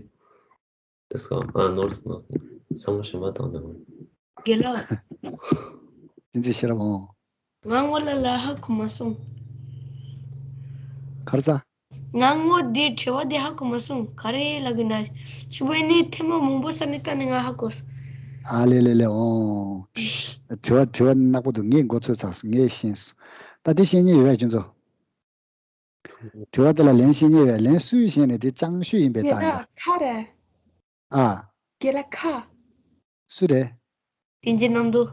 དེ་སོང་། ཨ། ནོར་སོང་། བསམ་བློ་གཞན་པ་བཏང་དང་། རྒན་ལགས། བསྟན་འཛིན་ཤེས་རབ། ཨོ། ང་ངོ་ལ་ལ་ཧ་གོ་མ་སོང་། ག་རེ་ཟེར། ང་ངོ་འདི་དྲི་བ་འདི་ཧ་གོ་མ་སོང་། ག་རེ་ལབ་ཀྱི་ན། ཕྱི་པོ་ནི་ཐེངས་མ་མང་པོ་ས་ནས་བལྟས་ནས་ང་ཧ་གོ་སོང་། ཨ་ལེ་ལེ་ལེ། ཨོ། དྲི་བ་དྲི་བ་ནག་པོ་འདུག་ངས་མགོ་ཚོས་ཚར་སོང་། ངས་ཤེས་སོང་། ད་འདི་ཤེས་མཁན་ཡོད་པས་ཁྱོད་ཚོ། དྲི་བ་དེ་ལ་ལན་ཤེས་མཁན་ཡོད་པས། ལན་སུས་ཤེས་ནས་དེ་ཅང་ཤོས་ཡིན་པས་ད་ཡ། ཁ་རེད། ཨ། རྒན་ལགས་ཁ། སུ་རེད། བསྟན་འཛིན་རྣམ་གྲོལ།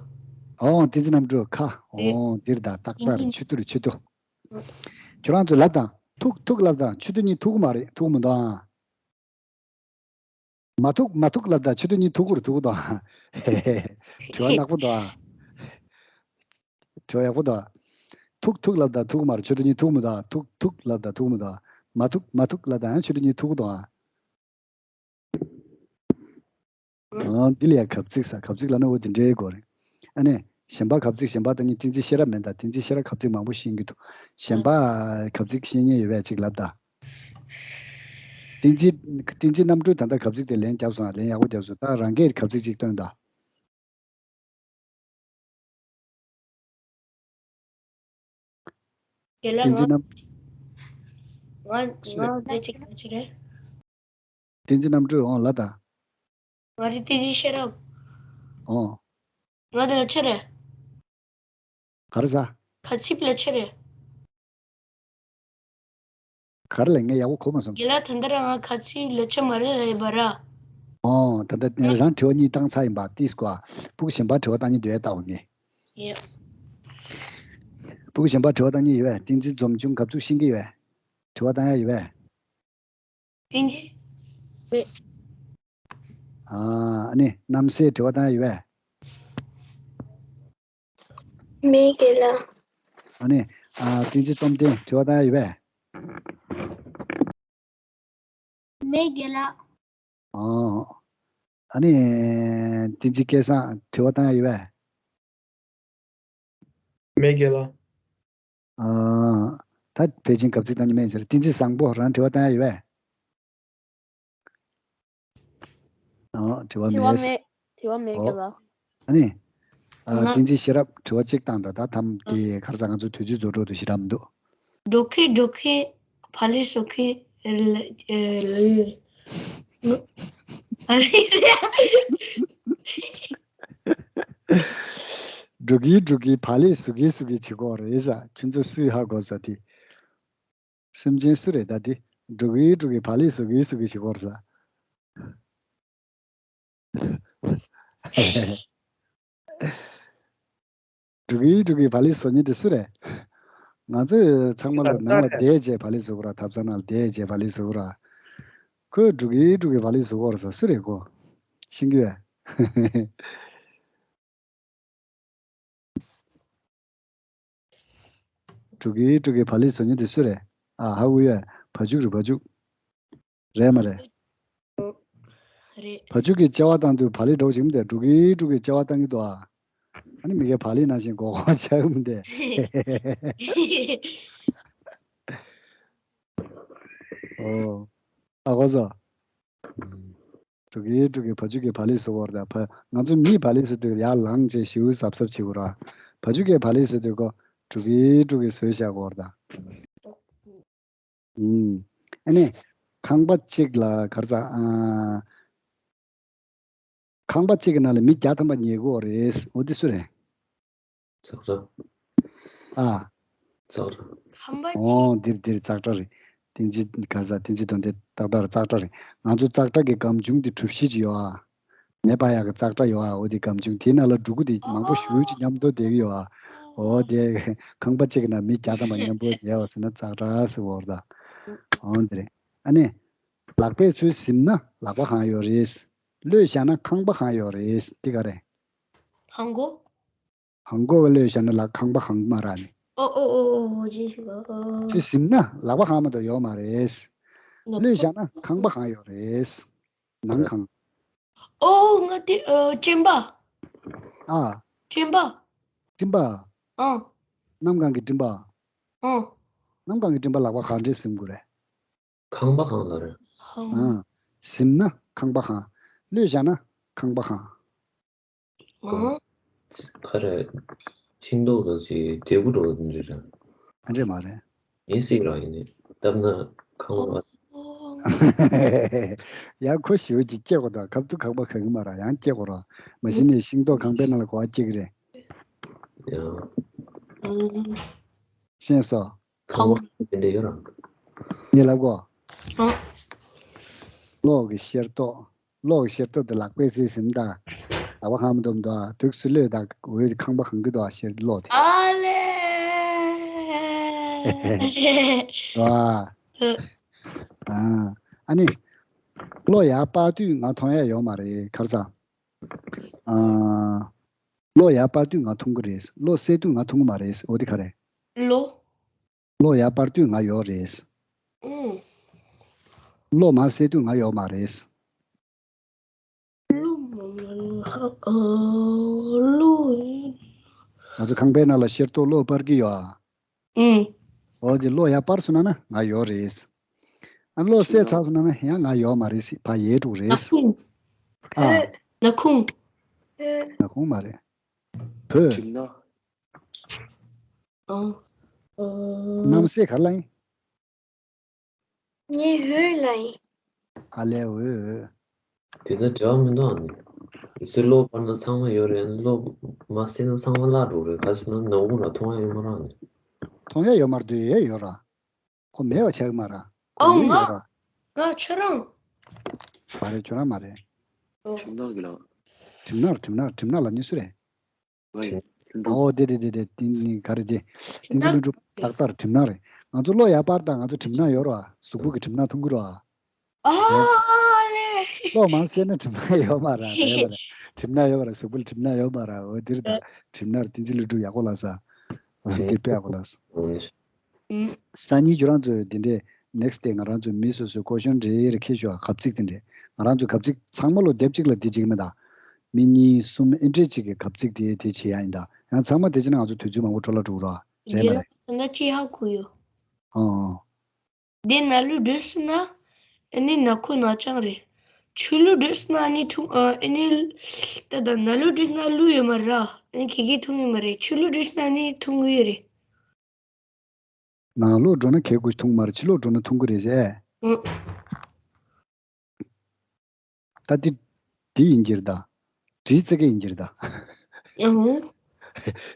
ཨོ། བསྟན་འཛིན་རྣམ་གྲོལ་ཁ། ཨོ། འདིར་ད་རྟག་པར་ཆུ་ཏུ་རེད། ཆུ་ཏུ། ཁྱོད་རང་ཚོས་ལབ་དང་། ཐུག་ཐུག་ལབ་དང་། ཆུ་ཏུ་གཉིས་ཐུག་གི་མ་རེད། ཐུག་མི་འདུག་ཨ། མ་ཐུག་མ་ཐུག་ལབ་དང་། ཆུ་ཏུ་གཉིས་ཐུག་གི་རེད། ཐུག་གི་འདུག་ཨ། དྲི་བ་ནག་པོ་འདུག་ཨ། དྲི་བ་ཡག་པོ་འདུག་ཨ། ཐུག་ཐུག་ལབ་དང་ཐུག་གི་མ་རེད། ཆུ་ཏུ་གཉིས་ཐུག་མི་འདུག་ཨ། ཐུག་ཐུག་ལབ་དང་ཐུག་མི་འདུག་ཨ། མ་ཐུག་མ་ཐུག་ལབ་དང་ཡང་ཆུ་ཏུ་གཉིས་ཐུག་གི་འདུག་ཨ། ཨང་། འདི་ལ་ཡང་གབ་ཚིག་ཟེར། གབ་ཚིག་ལབ་ན་འོ་དེ་འདྲའི་སྐོར་རེད། ཨ་ནི་གཞན་པ་གབ་ཚིག་གཞན་པ་ད་ནི་བསྟན་འཛིན་ཤེས་རབ་མིན་ད། བསྟན་འཛིན་ཤེས་རབ་གབ་ཚིག་མང་པོ་ཤེས་ཀྱི་འདུག་གཞན་པ་གབ་ཚིག་ཤེས་མཁན་ཡོད་པས་ཅིག་ལབ་ད། བསྟན་འཛིན། བསྟན་འཛིན་རྣམ་གྲོལ་ད་ལྟ་གབ་ཚིག་དེ་ལན་བརྒྱབ་སོང་། ལན་ཡག་པོ་བརྒྱབ་སོང་། ད་རང་གིས་གབ་ཚིག་ཅིག་སྟོན་ད། དེ་ལ་བསྟན་འཛིན་ང་རྣམ། ང་ང་དེ་ཅིག་ལ་ཅི་རེད། བསྟན་འཛིན་རྣམ་གྲོལ། ཨོང་ལ་ད། ང་རེད། བསྟན་འཛིན་ཤེས་རབ། ཨོང་། ང་དེ་ལ་ཅི་རེད། ག་རེ་ཟ། ཁ་ཚིབ་ལ་ཅི་རེད། ག་རེ་ལ་ངས་ཡག་པོ་གོ་མ་སོང་། རྒན་ལགས་ད་ལྟ་རང་ང་ཁ་ཚིབ་ལ་ཅི་མ་རེད་ལ་ཡིན་པ་ར། ཨོང་། ད་ལྟ་རང་དྲི་བ་གཉིས་བཏང་ཚར་ཡིན་པ་ཏིས་ཀོ། ཕྲུ་གུ་གཞན་པ་དྲི་བ་བཏང་མཁན་འདུག་ཨེ། ལྟ་བ་ངས། ཡ། ཕྲུ་གུ་གཞན་པ་དྲི་བ་བཏང་མཁན་ཡོད་པས། བསྟན་འཛིན་འཛོམས་ཆུང་གབ་ཚིག་ཤེས་ཀྱི་ཡོད་པས། དྲི་བ་བཏང་ཡ་ཡོད་པས། བསྟན་འཛིན། མེད། ཨ་ནི་རྣམ་སྲས་དྲི་བ་བཏང་ཡོད་པས། མེད་རྒན་ལགས། ཨ་ནི་ཨ་བསྟན་འཛིན་སྟོབས་ལྡན་དྲི་བ་བཏང་ཡོད་པས། མེད་རྒན་ལགས། ཨ་ཨ་ནི་བསྟན་འཛིན་སྐལ་བཟང་དྲི་བ་བཏང་ཡོད་པས། མེད་རྒན་ལགས། ཨ་ད་ཕལ་ཆེར་གབ་ཚིག་བཏང་ཉི་མེད་ཟེར། བསྟན་འཛིན་བཟང་པོ་རང་དྲི་བ་བཏང་ཡོད་པས། ཨ་དྲི་བ་དྲི་བ་མེད། མེད། དྲི་བ་མེད་རྒན་ལགས། ཨ་ནི། ཨ་ཨ་ན། བསྟན་འཛིན་ཤེས་རབ་དྲི་བ་གཅིག་བཏང་དང་། ད་ཐམ་དེ་ག་རེ་ཟ། ང་ཚོ་དུས་ཚོད་རྫོགས་འགྲོ་དུས་ཤེས་རབ་མི་འདུག། འགྲོ་ཁེ་འགྲོ་ཁེ་ཕ་ལེ་སོ་ཁེ་ལ་ཨ་ལེ། འགྲོ་གི་འགྲོ་གི་ཕ་ལེ་སུ་གི་སུ་གི་བྱེད་ཀྱི་ཡོད་རེད་ཟེར། ཁྱོད་ཚོ་སུས་ཧ་གོ་ཟེར་དེ། སེམས་ཅན་སུ་རེད་ད་དེ། འགྲོ་གི་འགྲོ་གི་ཕ་ལེ་སུ་གི་སུ་གི་བྱེད་ཀྱི་ཡོད་རེད་ཟེར། འགྲོ་གི་འགྲོ་གི་ཕ་ལེ་བཟོ་མཁན་དེ་སུ་རེད། ང་ཚོས་ཚང་མ་ལ་ནང་ལ་བསྡད་བྱས་ཕ་ལེ་བཟོ་གི་ར། ཐབ་ཚང་ནང་ལ་བསྡད་བྱས་ཕ་ལེ་བཟོ་གི་ར། ཁོས་འགྲོ་གི་འགྲོ་གི་ཕ་ལེ་བཟོ་གི་ཡོད་རེད་ཟེར། སུ་རེད་ཁོ། ཤེས་ཀྱི་ཡོད། འགྲོ་གི་འགྲོ་གི་ཕ་ལེ་བཟོ་མཁན་དེ་སུ་རེད། ཨ་ཧ་གོ་ཡོད། བ་ཕྱུགས་རེད། བ་ཕྱུགས། རེད་མ་རེད། རེད། བ་ཕྱུགས་ཀྱིས་དཔྱལ་བ་བཏང་དུས་བ་ལེ་འདྲ་བོ་ཞིག་མི་འདུག། འགྲོ་གི་འགྲོ་གི་དཔྱལ་བ་བཏང་གི་འདུག་ཨ། ཨ་ནི་མི་གའི་བ་ལེ་ནང་བཞིན་མགོ་སྐོར་བྱ་གི་མི་འདུག། ཨོ། ཨ་གོ་སོང་། འགྲོ་གི་འགྲོ་གི་བ་ཕྱུགས་ཀྱིས་བ་ལེ་བཟོ་གི་ཡོད་རེད་ད། ང་ཚོ་མིས་བ་ལེ་བཟོ་དུས་ཡར་ལངས་བྱས་ཞིའུ་གཟབ་གཟབ་བྱེད་དགོས་ར། བ་ཕྱུགས་ཀྱིས་བ་ལེ་བཟོ་དུས་ཁོ་འགྲོ་གི་འགྲོ་གི་བཟོས་བཞག་གི་ཡོད་རེད་ད། ཨུམ། ཨ་ནི། ཁང་པ་གཅིག་ལ་ག་རེ་ཟ། ཨ། ཁང་པ་གཅིག་གི་ནང་ལ་མི་བརྒྱ་ཐམ་པ་ཉལ་གི་ཡོད་རེད། འོ་དེ་སུ་རེད། ཙག་ཙག། ཨ། ཙག་ཙག། ཁང་པ་གཅིག། ཨོ་འདིར་འདིར་ཙག་སྒྲ་རེད། བསྟན་འཛིན་ག་རེ་ཟ། བསྟན་འཛིན་དོན་ལྡན་ཏག་ཏག་རེད། ཙག་སྒྲ་རེད། ང་ཚོ་ཙག་སྒྲ་གི་སྒམ་ཆུང་དེ་གྲུ་བཞི་ཅིག་ཡོད་ཨ། མེ་འབར་ཡག་གི་ཙག་སྒྲ་ཡོད་ཨ། འོ་དེ་སྒམ་ཆུང་དེའི་ནང་ལ་འབྲུ་གུ་དེ་མང་པོ་ཞེ་པོ་ཅིག་མཉམ་དུ་བསྡད་ཀྱི་ཡོད་ཨ། འོ་དེ་ཁང་པ་གཅིག་གི་ནང་མི་བརྒྱ་ཐམ་པ་མཉམ་པོ་ཉལ་བ་ཟེར་ན་ཙག་སྒྲ་ཟེར་གྱི་ཡོད་རེད་ད། འོ་འདི་རེད། ཨ་ནི། ལག་པས་ཚུར་ཟིན་ན་ལག་པ་གང་ཡོད་རེད། གློད་བཞག་ན་ཁང་པ་གང་ཡོད་རེད། འདི་ག་རེད། ཧང་གོ། ཧང་གོ་ག་གློད་བཞག་ན་ལག་ཁང་པ་གང་མ་ར་ནི། ཨོ་ཨོ་ཨོ་ཨོ་ཅི་ཞིག་ཨོ། ཚུར་ཟིན་ན་ལག་པ་གང་མ་གཏོགས་ཡོད་མ་རེད། གློད་བཞག་ན་ཁང་པ་གང་ཡོད་རེད། ནང་གང་། ཨོ་ང་དེ་ཨོ་སྤྱན་པ། ཨ། སྤྱན་པ། སྤྲིན་པ། ཨ། གནམ་གང་གི་སྤྲིན་པ། ཨ། གནམ་གང་གི་སྤྲིན་པ་ལག་པ་གང་འདྲས་ཟིན་དགོས་རེད། ཁང་པ་གང་ལ་རེད། ཧང་། ཨ། ཟིན་ན་ཁང་པ་གང་། གློད་བཞག་ན་ཁང་པ་གང་། ཨ། ག་རེ། ཤིང་ཏོག་དང་ཅིག་འབྲས་བུ་འགྲོ་བ་འདི་རེད། ཨ་འདྲས་མ་རེད། ཡིན་སྲིད་ར་ཡིན་ནི། སྟབས་ན་ཁང་པ། ཡང་ཁོ་ཞེ་པོ་ཅིག་སྐྱེ་དགོས་དང་། ཁབ་ཏུ་ཁང་པ་གང་གི་མ་ར་ཡང་སྐྱེ་དགོས་ར། མ་གཞི་ནས་ཤིང་ཏོག་ཁང་པའི་ནང་ལ་གོ་བ་སྐྱེ་གི་རེད། ཡང་། ཨ། ཤེས་སོ། ཁང་པ་དེ་འདྲ་ཡོད་ར། ངས་ལབ་གོ། ཨ། གློག་གི་ཤེལ་ཏོག་གློག་གི་ཤེལ་ཏོག་དེ་ལག་པས་ཚུར་ཟིན་ད། ལག་པ་གང་མ་གཏོགས་མི་འདུག་ཨ། དུག་སུ་གློད་ད། འོད་ཁང་པ་གང་གི་འདུག་ཨ། ཤེལ་གློག་དེ། ཨ་ལེ། འདུག་ཨ། ཨ། ཨ་ནི། གློག་ཡར་སྤར་དུས་ང་མཐོང་ཡ་ཡོད་མ་རེད། ག་རེ་ཟ། ཨ། གློག་ཡར་སྤར་དུས་ང་མཐོང་གི་རེད། གློག་སད་དུས་ང་མཐོང་གི་མ་རེད། འོ་དེ་ག་རེད། ལོ། གློག་ཡར་སྤར་དུས་ང་ཡོད་རེད། ཨུ། གློག་མར་སད་དུས་ང་ཡོད་མ་རེད། ལོ་མ་ཧ་ཨ་ལོ། ང་ཚོ་ཁང་པའི་ནང་ལ་ཤེལ་ཏོག་གློག་སྤར་གྱི་ཡོད་ཨ། ཨུ། འོ་དེ་གློག་ཡར་སྤར་སོང་ན་ན་ང་ཡོད་རེད། ཨ་གློག་སད་ཚར་སོང་ན་ན་ཡང་ང་ཡོད་མ་རེད། ཕར་ཡལ་འགྲོ་རེད། ནག་ཁུང་། ཨ། ནག་ཁུང་། ནག་ཁུང་མ་རེད། བོད། གྲིབ་ནག་ཨ། ཨ། རྣམ་སྲས་ག་རེ་ལབ་ཡིན། ངའི་འོད་ལ་ཡིན། ཨ་ལས་འོད་འོད། དེ་ལྟར་འབྲེལ་བ་མི་འདུག་ཨ་ནི། ཡི་སེ་གློག་སྤར་ན་ཚང་མ་ཡོད་རེད། གློག་མ་སད་ན་ཚང་མ་བརླག་འགྲོ་རེད། ག་ཟེར་ན་ནག་ཁུང་ལ་མཐོང་ཡ་ཡོད་མ་རེད་ཨ་ནི། མཐོང་ཡ་ཡོད་མ་རེད་དུས་ཡ་ཡོད་ར། ཁོ་མེད་པ་ཆགས་ཀྱི་མ་ར། ཁོ་ཨོ་ཡོད་ང་། ཡོད་ར། ང་ཁྱོད་རང་། མ་རེད། ཁྱོད་རང་མ་རེད། གྲིབ་ནག་གི་ལ། གྲིབ་ནག་གྲིབ་ནག་གྲིབ་ནག་ལབ་ནི་སུ་རེད། ང་ཡིན། ལྷུན་གྲུབ། ཨོ་དེ་དེ་དེ་དེ་དེ་ག་རེ་དེ། དེ་ཚོ་ལྷུན་གྲུབ་ཏག་ཏག་གྲིབ་ནག་རེད། ང་ཚོ་གློག་ཡར་སྤར་དང་ང་ཚོ་གྲིབ་ནག་ཡོད་ར། གཟུགས་པོ་གི་གྲིབ་ནག་མཐོང་གི་ར། ཨ་ལེ། ཀློག་མང་བཤད་ན་གྲིབ་ནག་ཡོད་མ་རེད། རེད་པ་རེད། གྲིབ་ནག་ཡོད་མ་རེད། གཟུགས་པོ་ལ་གྲིབ་ནག་ཡོད་མ་རེད། འོ་འདིར་ད་གྲིབ་ནག་རེད། བསྟན་འཛིན་ཀླུ་སྒྲུབ་ཡག་པོ་ལབ་ས། འོ་འདིར་དཔེ་ཡག་པོ་ལབ་ས། སང་ཉིན་ཁྱོད་རང་ཚོས་འདི་འདྲས་next day ང་རང་ཚོས་མི་སོ་སོའི་སྐོར་གཞོན་རེ་རེ་ཁྱེར་ཤོག་གབ་ཚིག་དེ་འདྲས། ང་རང་ཚོས་གབ་ཚིག་ཚང་མ་ལོ་སྡེབ་གཅིག་ལ་འདི་གཅིག་མེད་ད། མི་གཉིས་གསུམ་ཨེ་འདྲས་གཅིག་གི་གབ་ཚིག་དེ་དེ་བྱེད་ཡ་ཡིན་ད། ཡང་ཚང་མ་དེ་བྱས་ན་ང་ཚོ་དུས་ཚོད་མང་པོ་འཕྲོ་བརླག་འགྲོ་གི་རེད། རེད་མ་རེད། ད་ཅི་ཧ་གོ་ཡོད། ཨོ། དེ་ནང་ལོགས་འགྲོ་སོང་ན། ཨ་ནི་ནག་ཁུང་ནག་རྐྱང་རེད། ཕྱི་ལོགས་འགྲོ་སོང་ན་ཨ་ནི་འཐུང་ཨ་ནི། ད་ད་ནང་ལོགས་འགྲོ་སོང་ན་ལུག་ཡོད་མ་རེད། ཨ་ནི་ཁྱེད་ཀྱིས་འཐུང་ཡོད་མ་རེད། ཕྱི་ལོགས་འགྲོ་སོང་ན་ཨ་ནི་འཐུང་གི་ཡོད་རེད། ནང་ལོགས་འགྲོ་ན་ཁྱེད་ཀྱིས་འཐུང་མ་རེད། ཕྱི་ལོགས་འགྲོ་ན་འཐུང་གི་རེད་ཟེར། ཨང་། ད་འདི་འདི་ཡིན་གྱི་རེད་ད། འདྲིས་ཙི་གེ་ཡིན་གྱི་རེད་ད། ཨང་།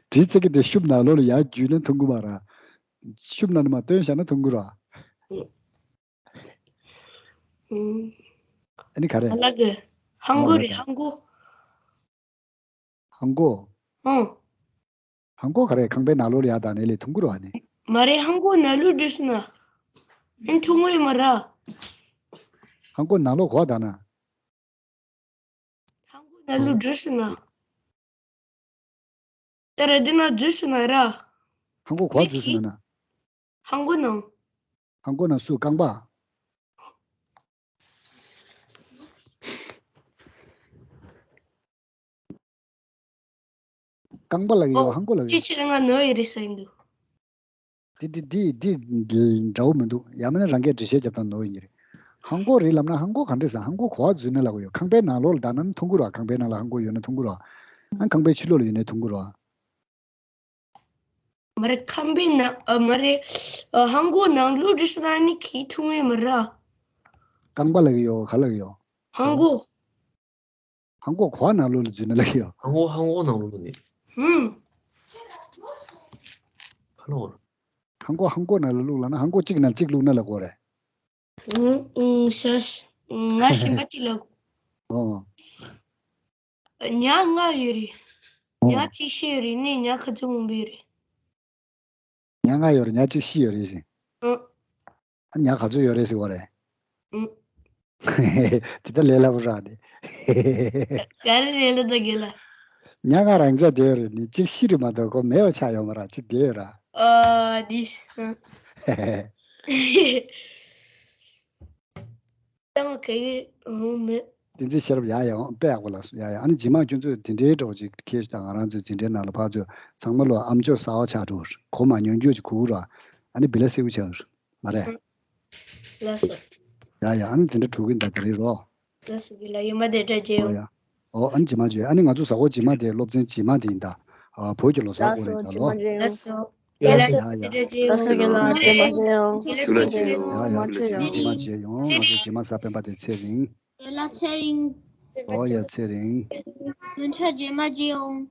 འདྲིས་ཙི་གེ་དེ་ཤུབས་ནང་ལོགས་ལ་ཡར་བརྒྱུས་ན་འཐུང་གི་མ་རེད། ཤུབས་ནང་ནས་མར་བཏོན་བཞག་ན་འཐུང་གི་རེད། ཨང་། ཨ་ནི་ག་རེ། ཨ་ལ་གི། ཧང་གོ་རེད། ཧང་གོ། ཧང་གོ། ཨང་། ཧང་གོ་ག་རེ། ཁང་པའི་ནང་ལོགས་ལ་ཡར་བཏང་ནས་ལས་འཐུང་གི་རེད་ཨ་ནི། མ་རེད། ཧང་གོ་ནང་ལོགས་འགྲོ་སོང་ན། ཨ་ནི་འཐུང་གི་ཡོད་མ་རེད། ཧང་གོ་ནང་ལོགས་ག་པར་བཏང་ན། ཧང་གོ་ནང་ལོགས་འགྲོ་སོང་ན། ད་རེད། འདི་ནང་འཛུལ་སོང་ན་ར། ཧང་གོ་ག་པར་འཛུལ་སོང་ན་ན། ཧང་གོ་ནང་། ཧང་གོ་ནང་སུ། རྐང་པ། རྐང་པ་ལབ་ཀྱི་ཡོད། ཨོ། ཧང་གོ་ལབ་ཀྱི་ཅི་ཡོད། ཕྱིར་ང་ནོར་ཡོད་རེད་ཟེར་གྱི་འདུག། འདི་འདི་འདི་འདི་འདྲ་བོ་མི་འདུག། ཡང་མིན་ན་རང་གིས་འགྲེལ་བཤད་རྒྱབ་སྟངས་ནོར་ཡོད་ཀྱི་རེད། ཧང་གོ་རེད་ལབ་ན་ཧང་གོ་ག་འདྲ་ཟེར། ཧང་གོ་ག་པར་འཛུལ་ན་ལབ་ཀྱི་ཡོད། ཁང་པའི་ནང་ལོགས་ལ་བཏང་ན་འཐུང་གི་རེད། ཁང་པའི་ནང་ལ་ཧང་གོ་ཡོད་ན་འཐུང་གི་རེད། ཨ་ཁང་པའི་ཕྱི་ལོགས་ལ་ཡོད་ན་འཐུང་གི་རེད། མ་རེད། ཁང་པའི་ནང་ཨ་མ་རེད། ཨ་ཧང་གོ་ནང་ལོགས་འགྲོ་སོང་ན་ཨ་ནི་ཁྱེད་འཐུང་ཡོད་མ་རེད། རྐང་པ་ལབ་ཀྱི་ཡོད། ག་ལབ་ཀྱི་ཡོད། ཧང་གོ། ཧང་གོ་ག་པར་ནང་ལོགས་ལ་འཛུལ་ན་ལབ་ཀྱི་ཡོད། ཧང་གོ་ཧང་གོ་ནང་ལོགས་ནས། ཧུམ། ཧ་ལོ། ཧང་གོ་ཧང་གོ་ནང་ལ་བླུགས་ལབ་ན་ཧང་གོ་གཅིག་ནང་གཅིག་བླུགས་ན་ལབ་དགོས་རེད། ཨུ་ཨུ་ཤ་ཤ། ང་གཞན་པ་གཅིག་ལབ་དགོས། ཨོ། ཉ་ལྔ་ཡོད་རེད། ཨོ། ཉ་གཅིག་ཤི་ཡོད་རེད། ནས་ཉ་ག་ཚོད་མང་པོ་ཡོད་རེད། ཉ་ལྔ་ཡོད་རེད། ཉ་གཅིག་ཤི་ཡོད་རེད་ཟེར། ཨུ། ཨ་ཉ་ག་ཚོད་ཡོད་རེད་ཟེར་བ་རེད། ཨུ། དེ་ལྟར་ལས་སླ་པོ་རག་དེ། ག་རེ་རེད་ལ་ད་དགེ་ལ། ཉ་ལྔ་རང་ཆ་བསྡད་ཡོད་རེད། ནི་གཅིག་ཤི་རེད་མ་གཏོགས་ཁོ་མེད་པ་ཆགས་ཡོད་མ་རེད། གཅིག་བསྡད་ཡོད་ར། ཨ་དེ། ཨ། ད་ང་ག་གི་འོང་མེད། བསྟན་འཛིན་ཤེས་རབ། ཡ་ཡ། འོང་། དཔེ་ཡག་པོ་ལ་སོང་། ཡ་ཡ། ཨ་ནི་རྗེས་མ་ཁྱོད་ཚོས་དེ་འདྲའི་འདྲ་བོ་ཅིག་ཁྱེར་ཤོག་དང་། ང་རང་ཚོའི་འཛིན་གྲྭའི་ནང་ལ་ཕར་ཚུར་ཚང་མ་ལོ་ཨམ་ཅོག་གསར་པ་ཆགས་འགྲོ། གོ་མ་མྱོང་རྒྱུ་ཅིག་གོ་གི་ར། ཨ་ནི་བི་ལ་སེའུ་ཆགས་མ་རེད། ལགས་སོ། ཡ་ཡ། ཨ་ནི་འཛིན་གྲྭ་དྲུག་གི་ཟླ་དེ་རིང་རོ། ལགས་སོ། དགེ་ལ་ཡུལ་མ་དེ་འདྲ་མཇལ་ཨོ་ཡོང་། ཡ། ཨོ་ཨ་ནི་རྗེས་མ་མཇལ། ཨ་ནི་ང་ཚོ་གཟའ་འཁོར་རྗེས་མ་དེ་སློབ་ཚན་རྗེས་མ་དེ་ཡིན་ད། ཨ་བོད་ཀྱི་ལོ་གསར་སྐོར་རེད་ད་ལོ། ལགས་སོ། ཡ་ཡ་ཡ། ལགས་སོ་དགེ་ལགས་རྗེས་མ་མཇལ་ཡོང་། དགེ་ལགས་ཚེ་རིང་། ཡ་ཡ། དགེ་ལགས་རྗེས་མ་མཇལ་ཡོང་། ང་ཚོ་རྗེས་མ་གཟའ་སྤེན་པ་དེ་ཚེ་རིང་། དགེ་ལགས་ཚེ་རིང་། ཨོ་ཡ་ཚེ་རིང་། སྟོན་ཆ་རྗེས་མ་མཇལ་ཡོང་།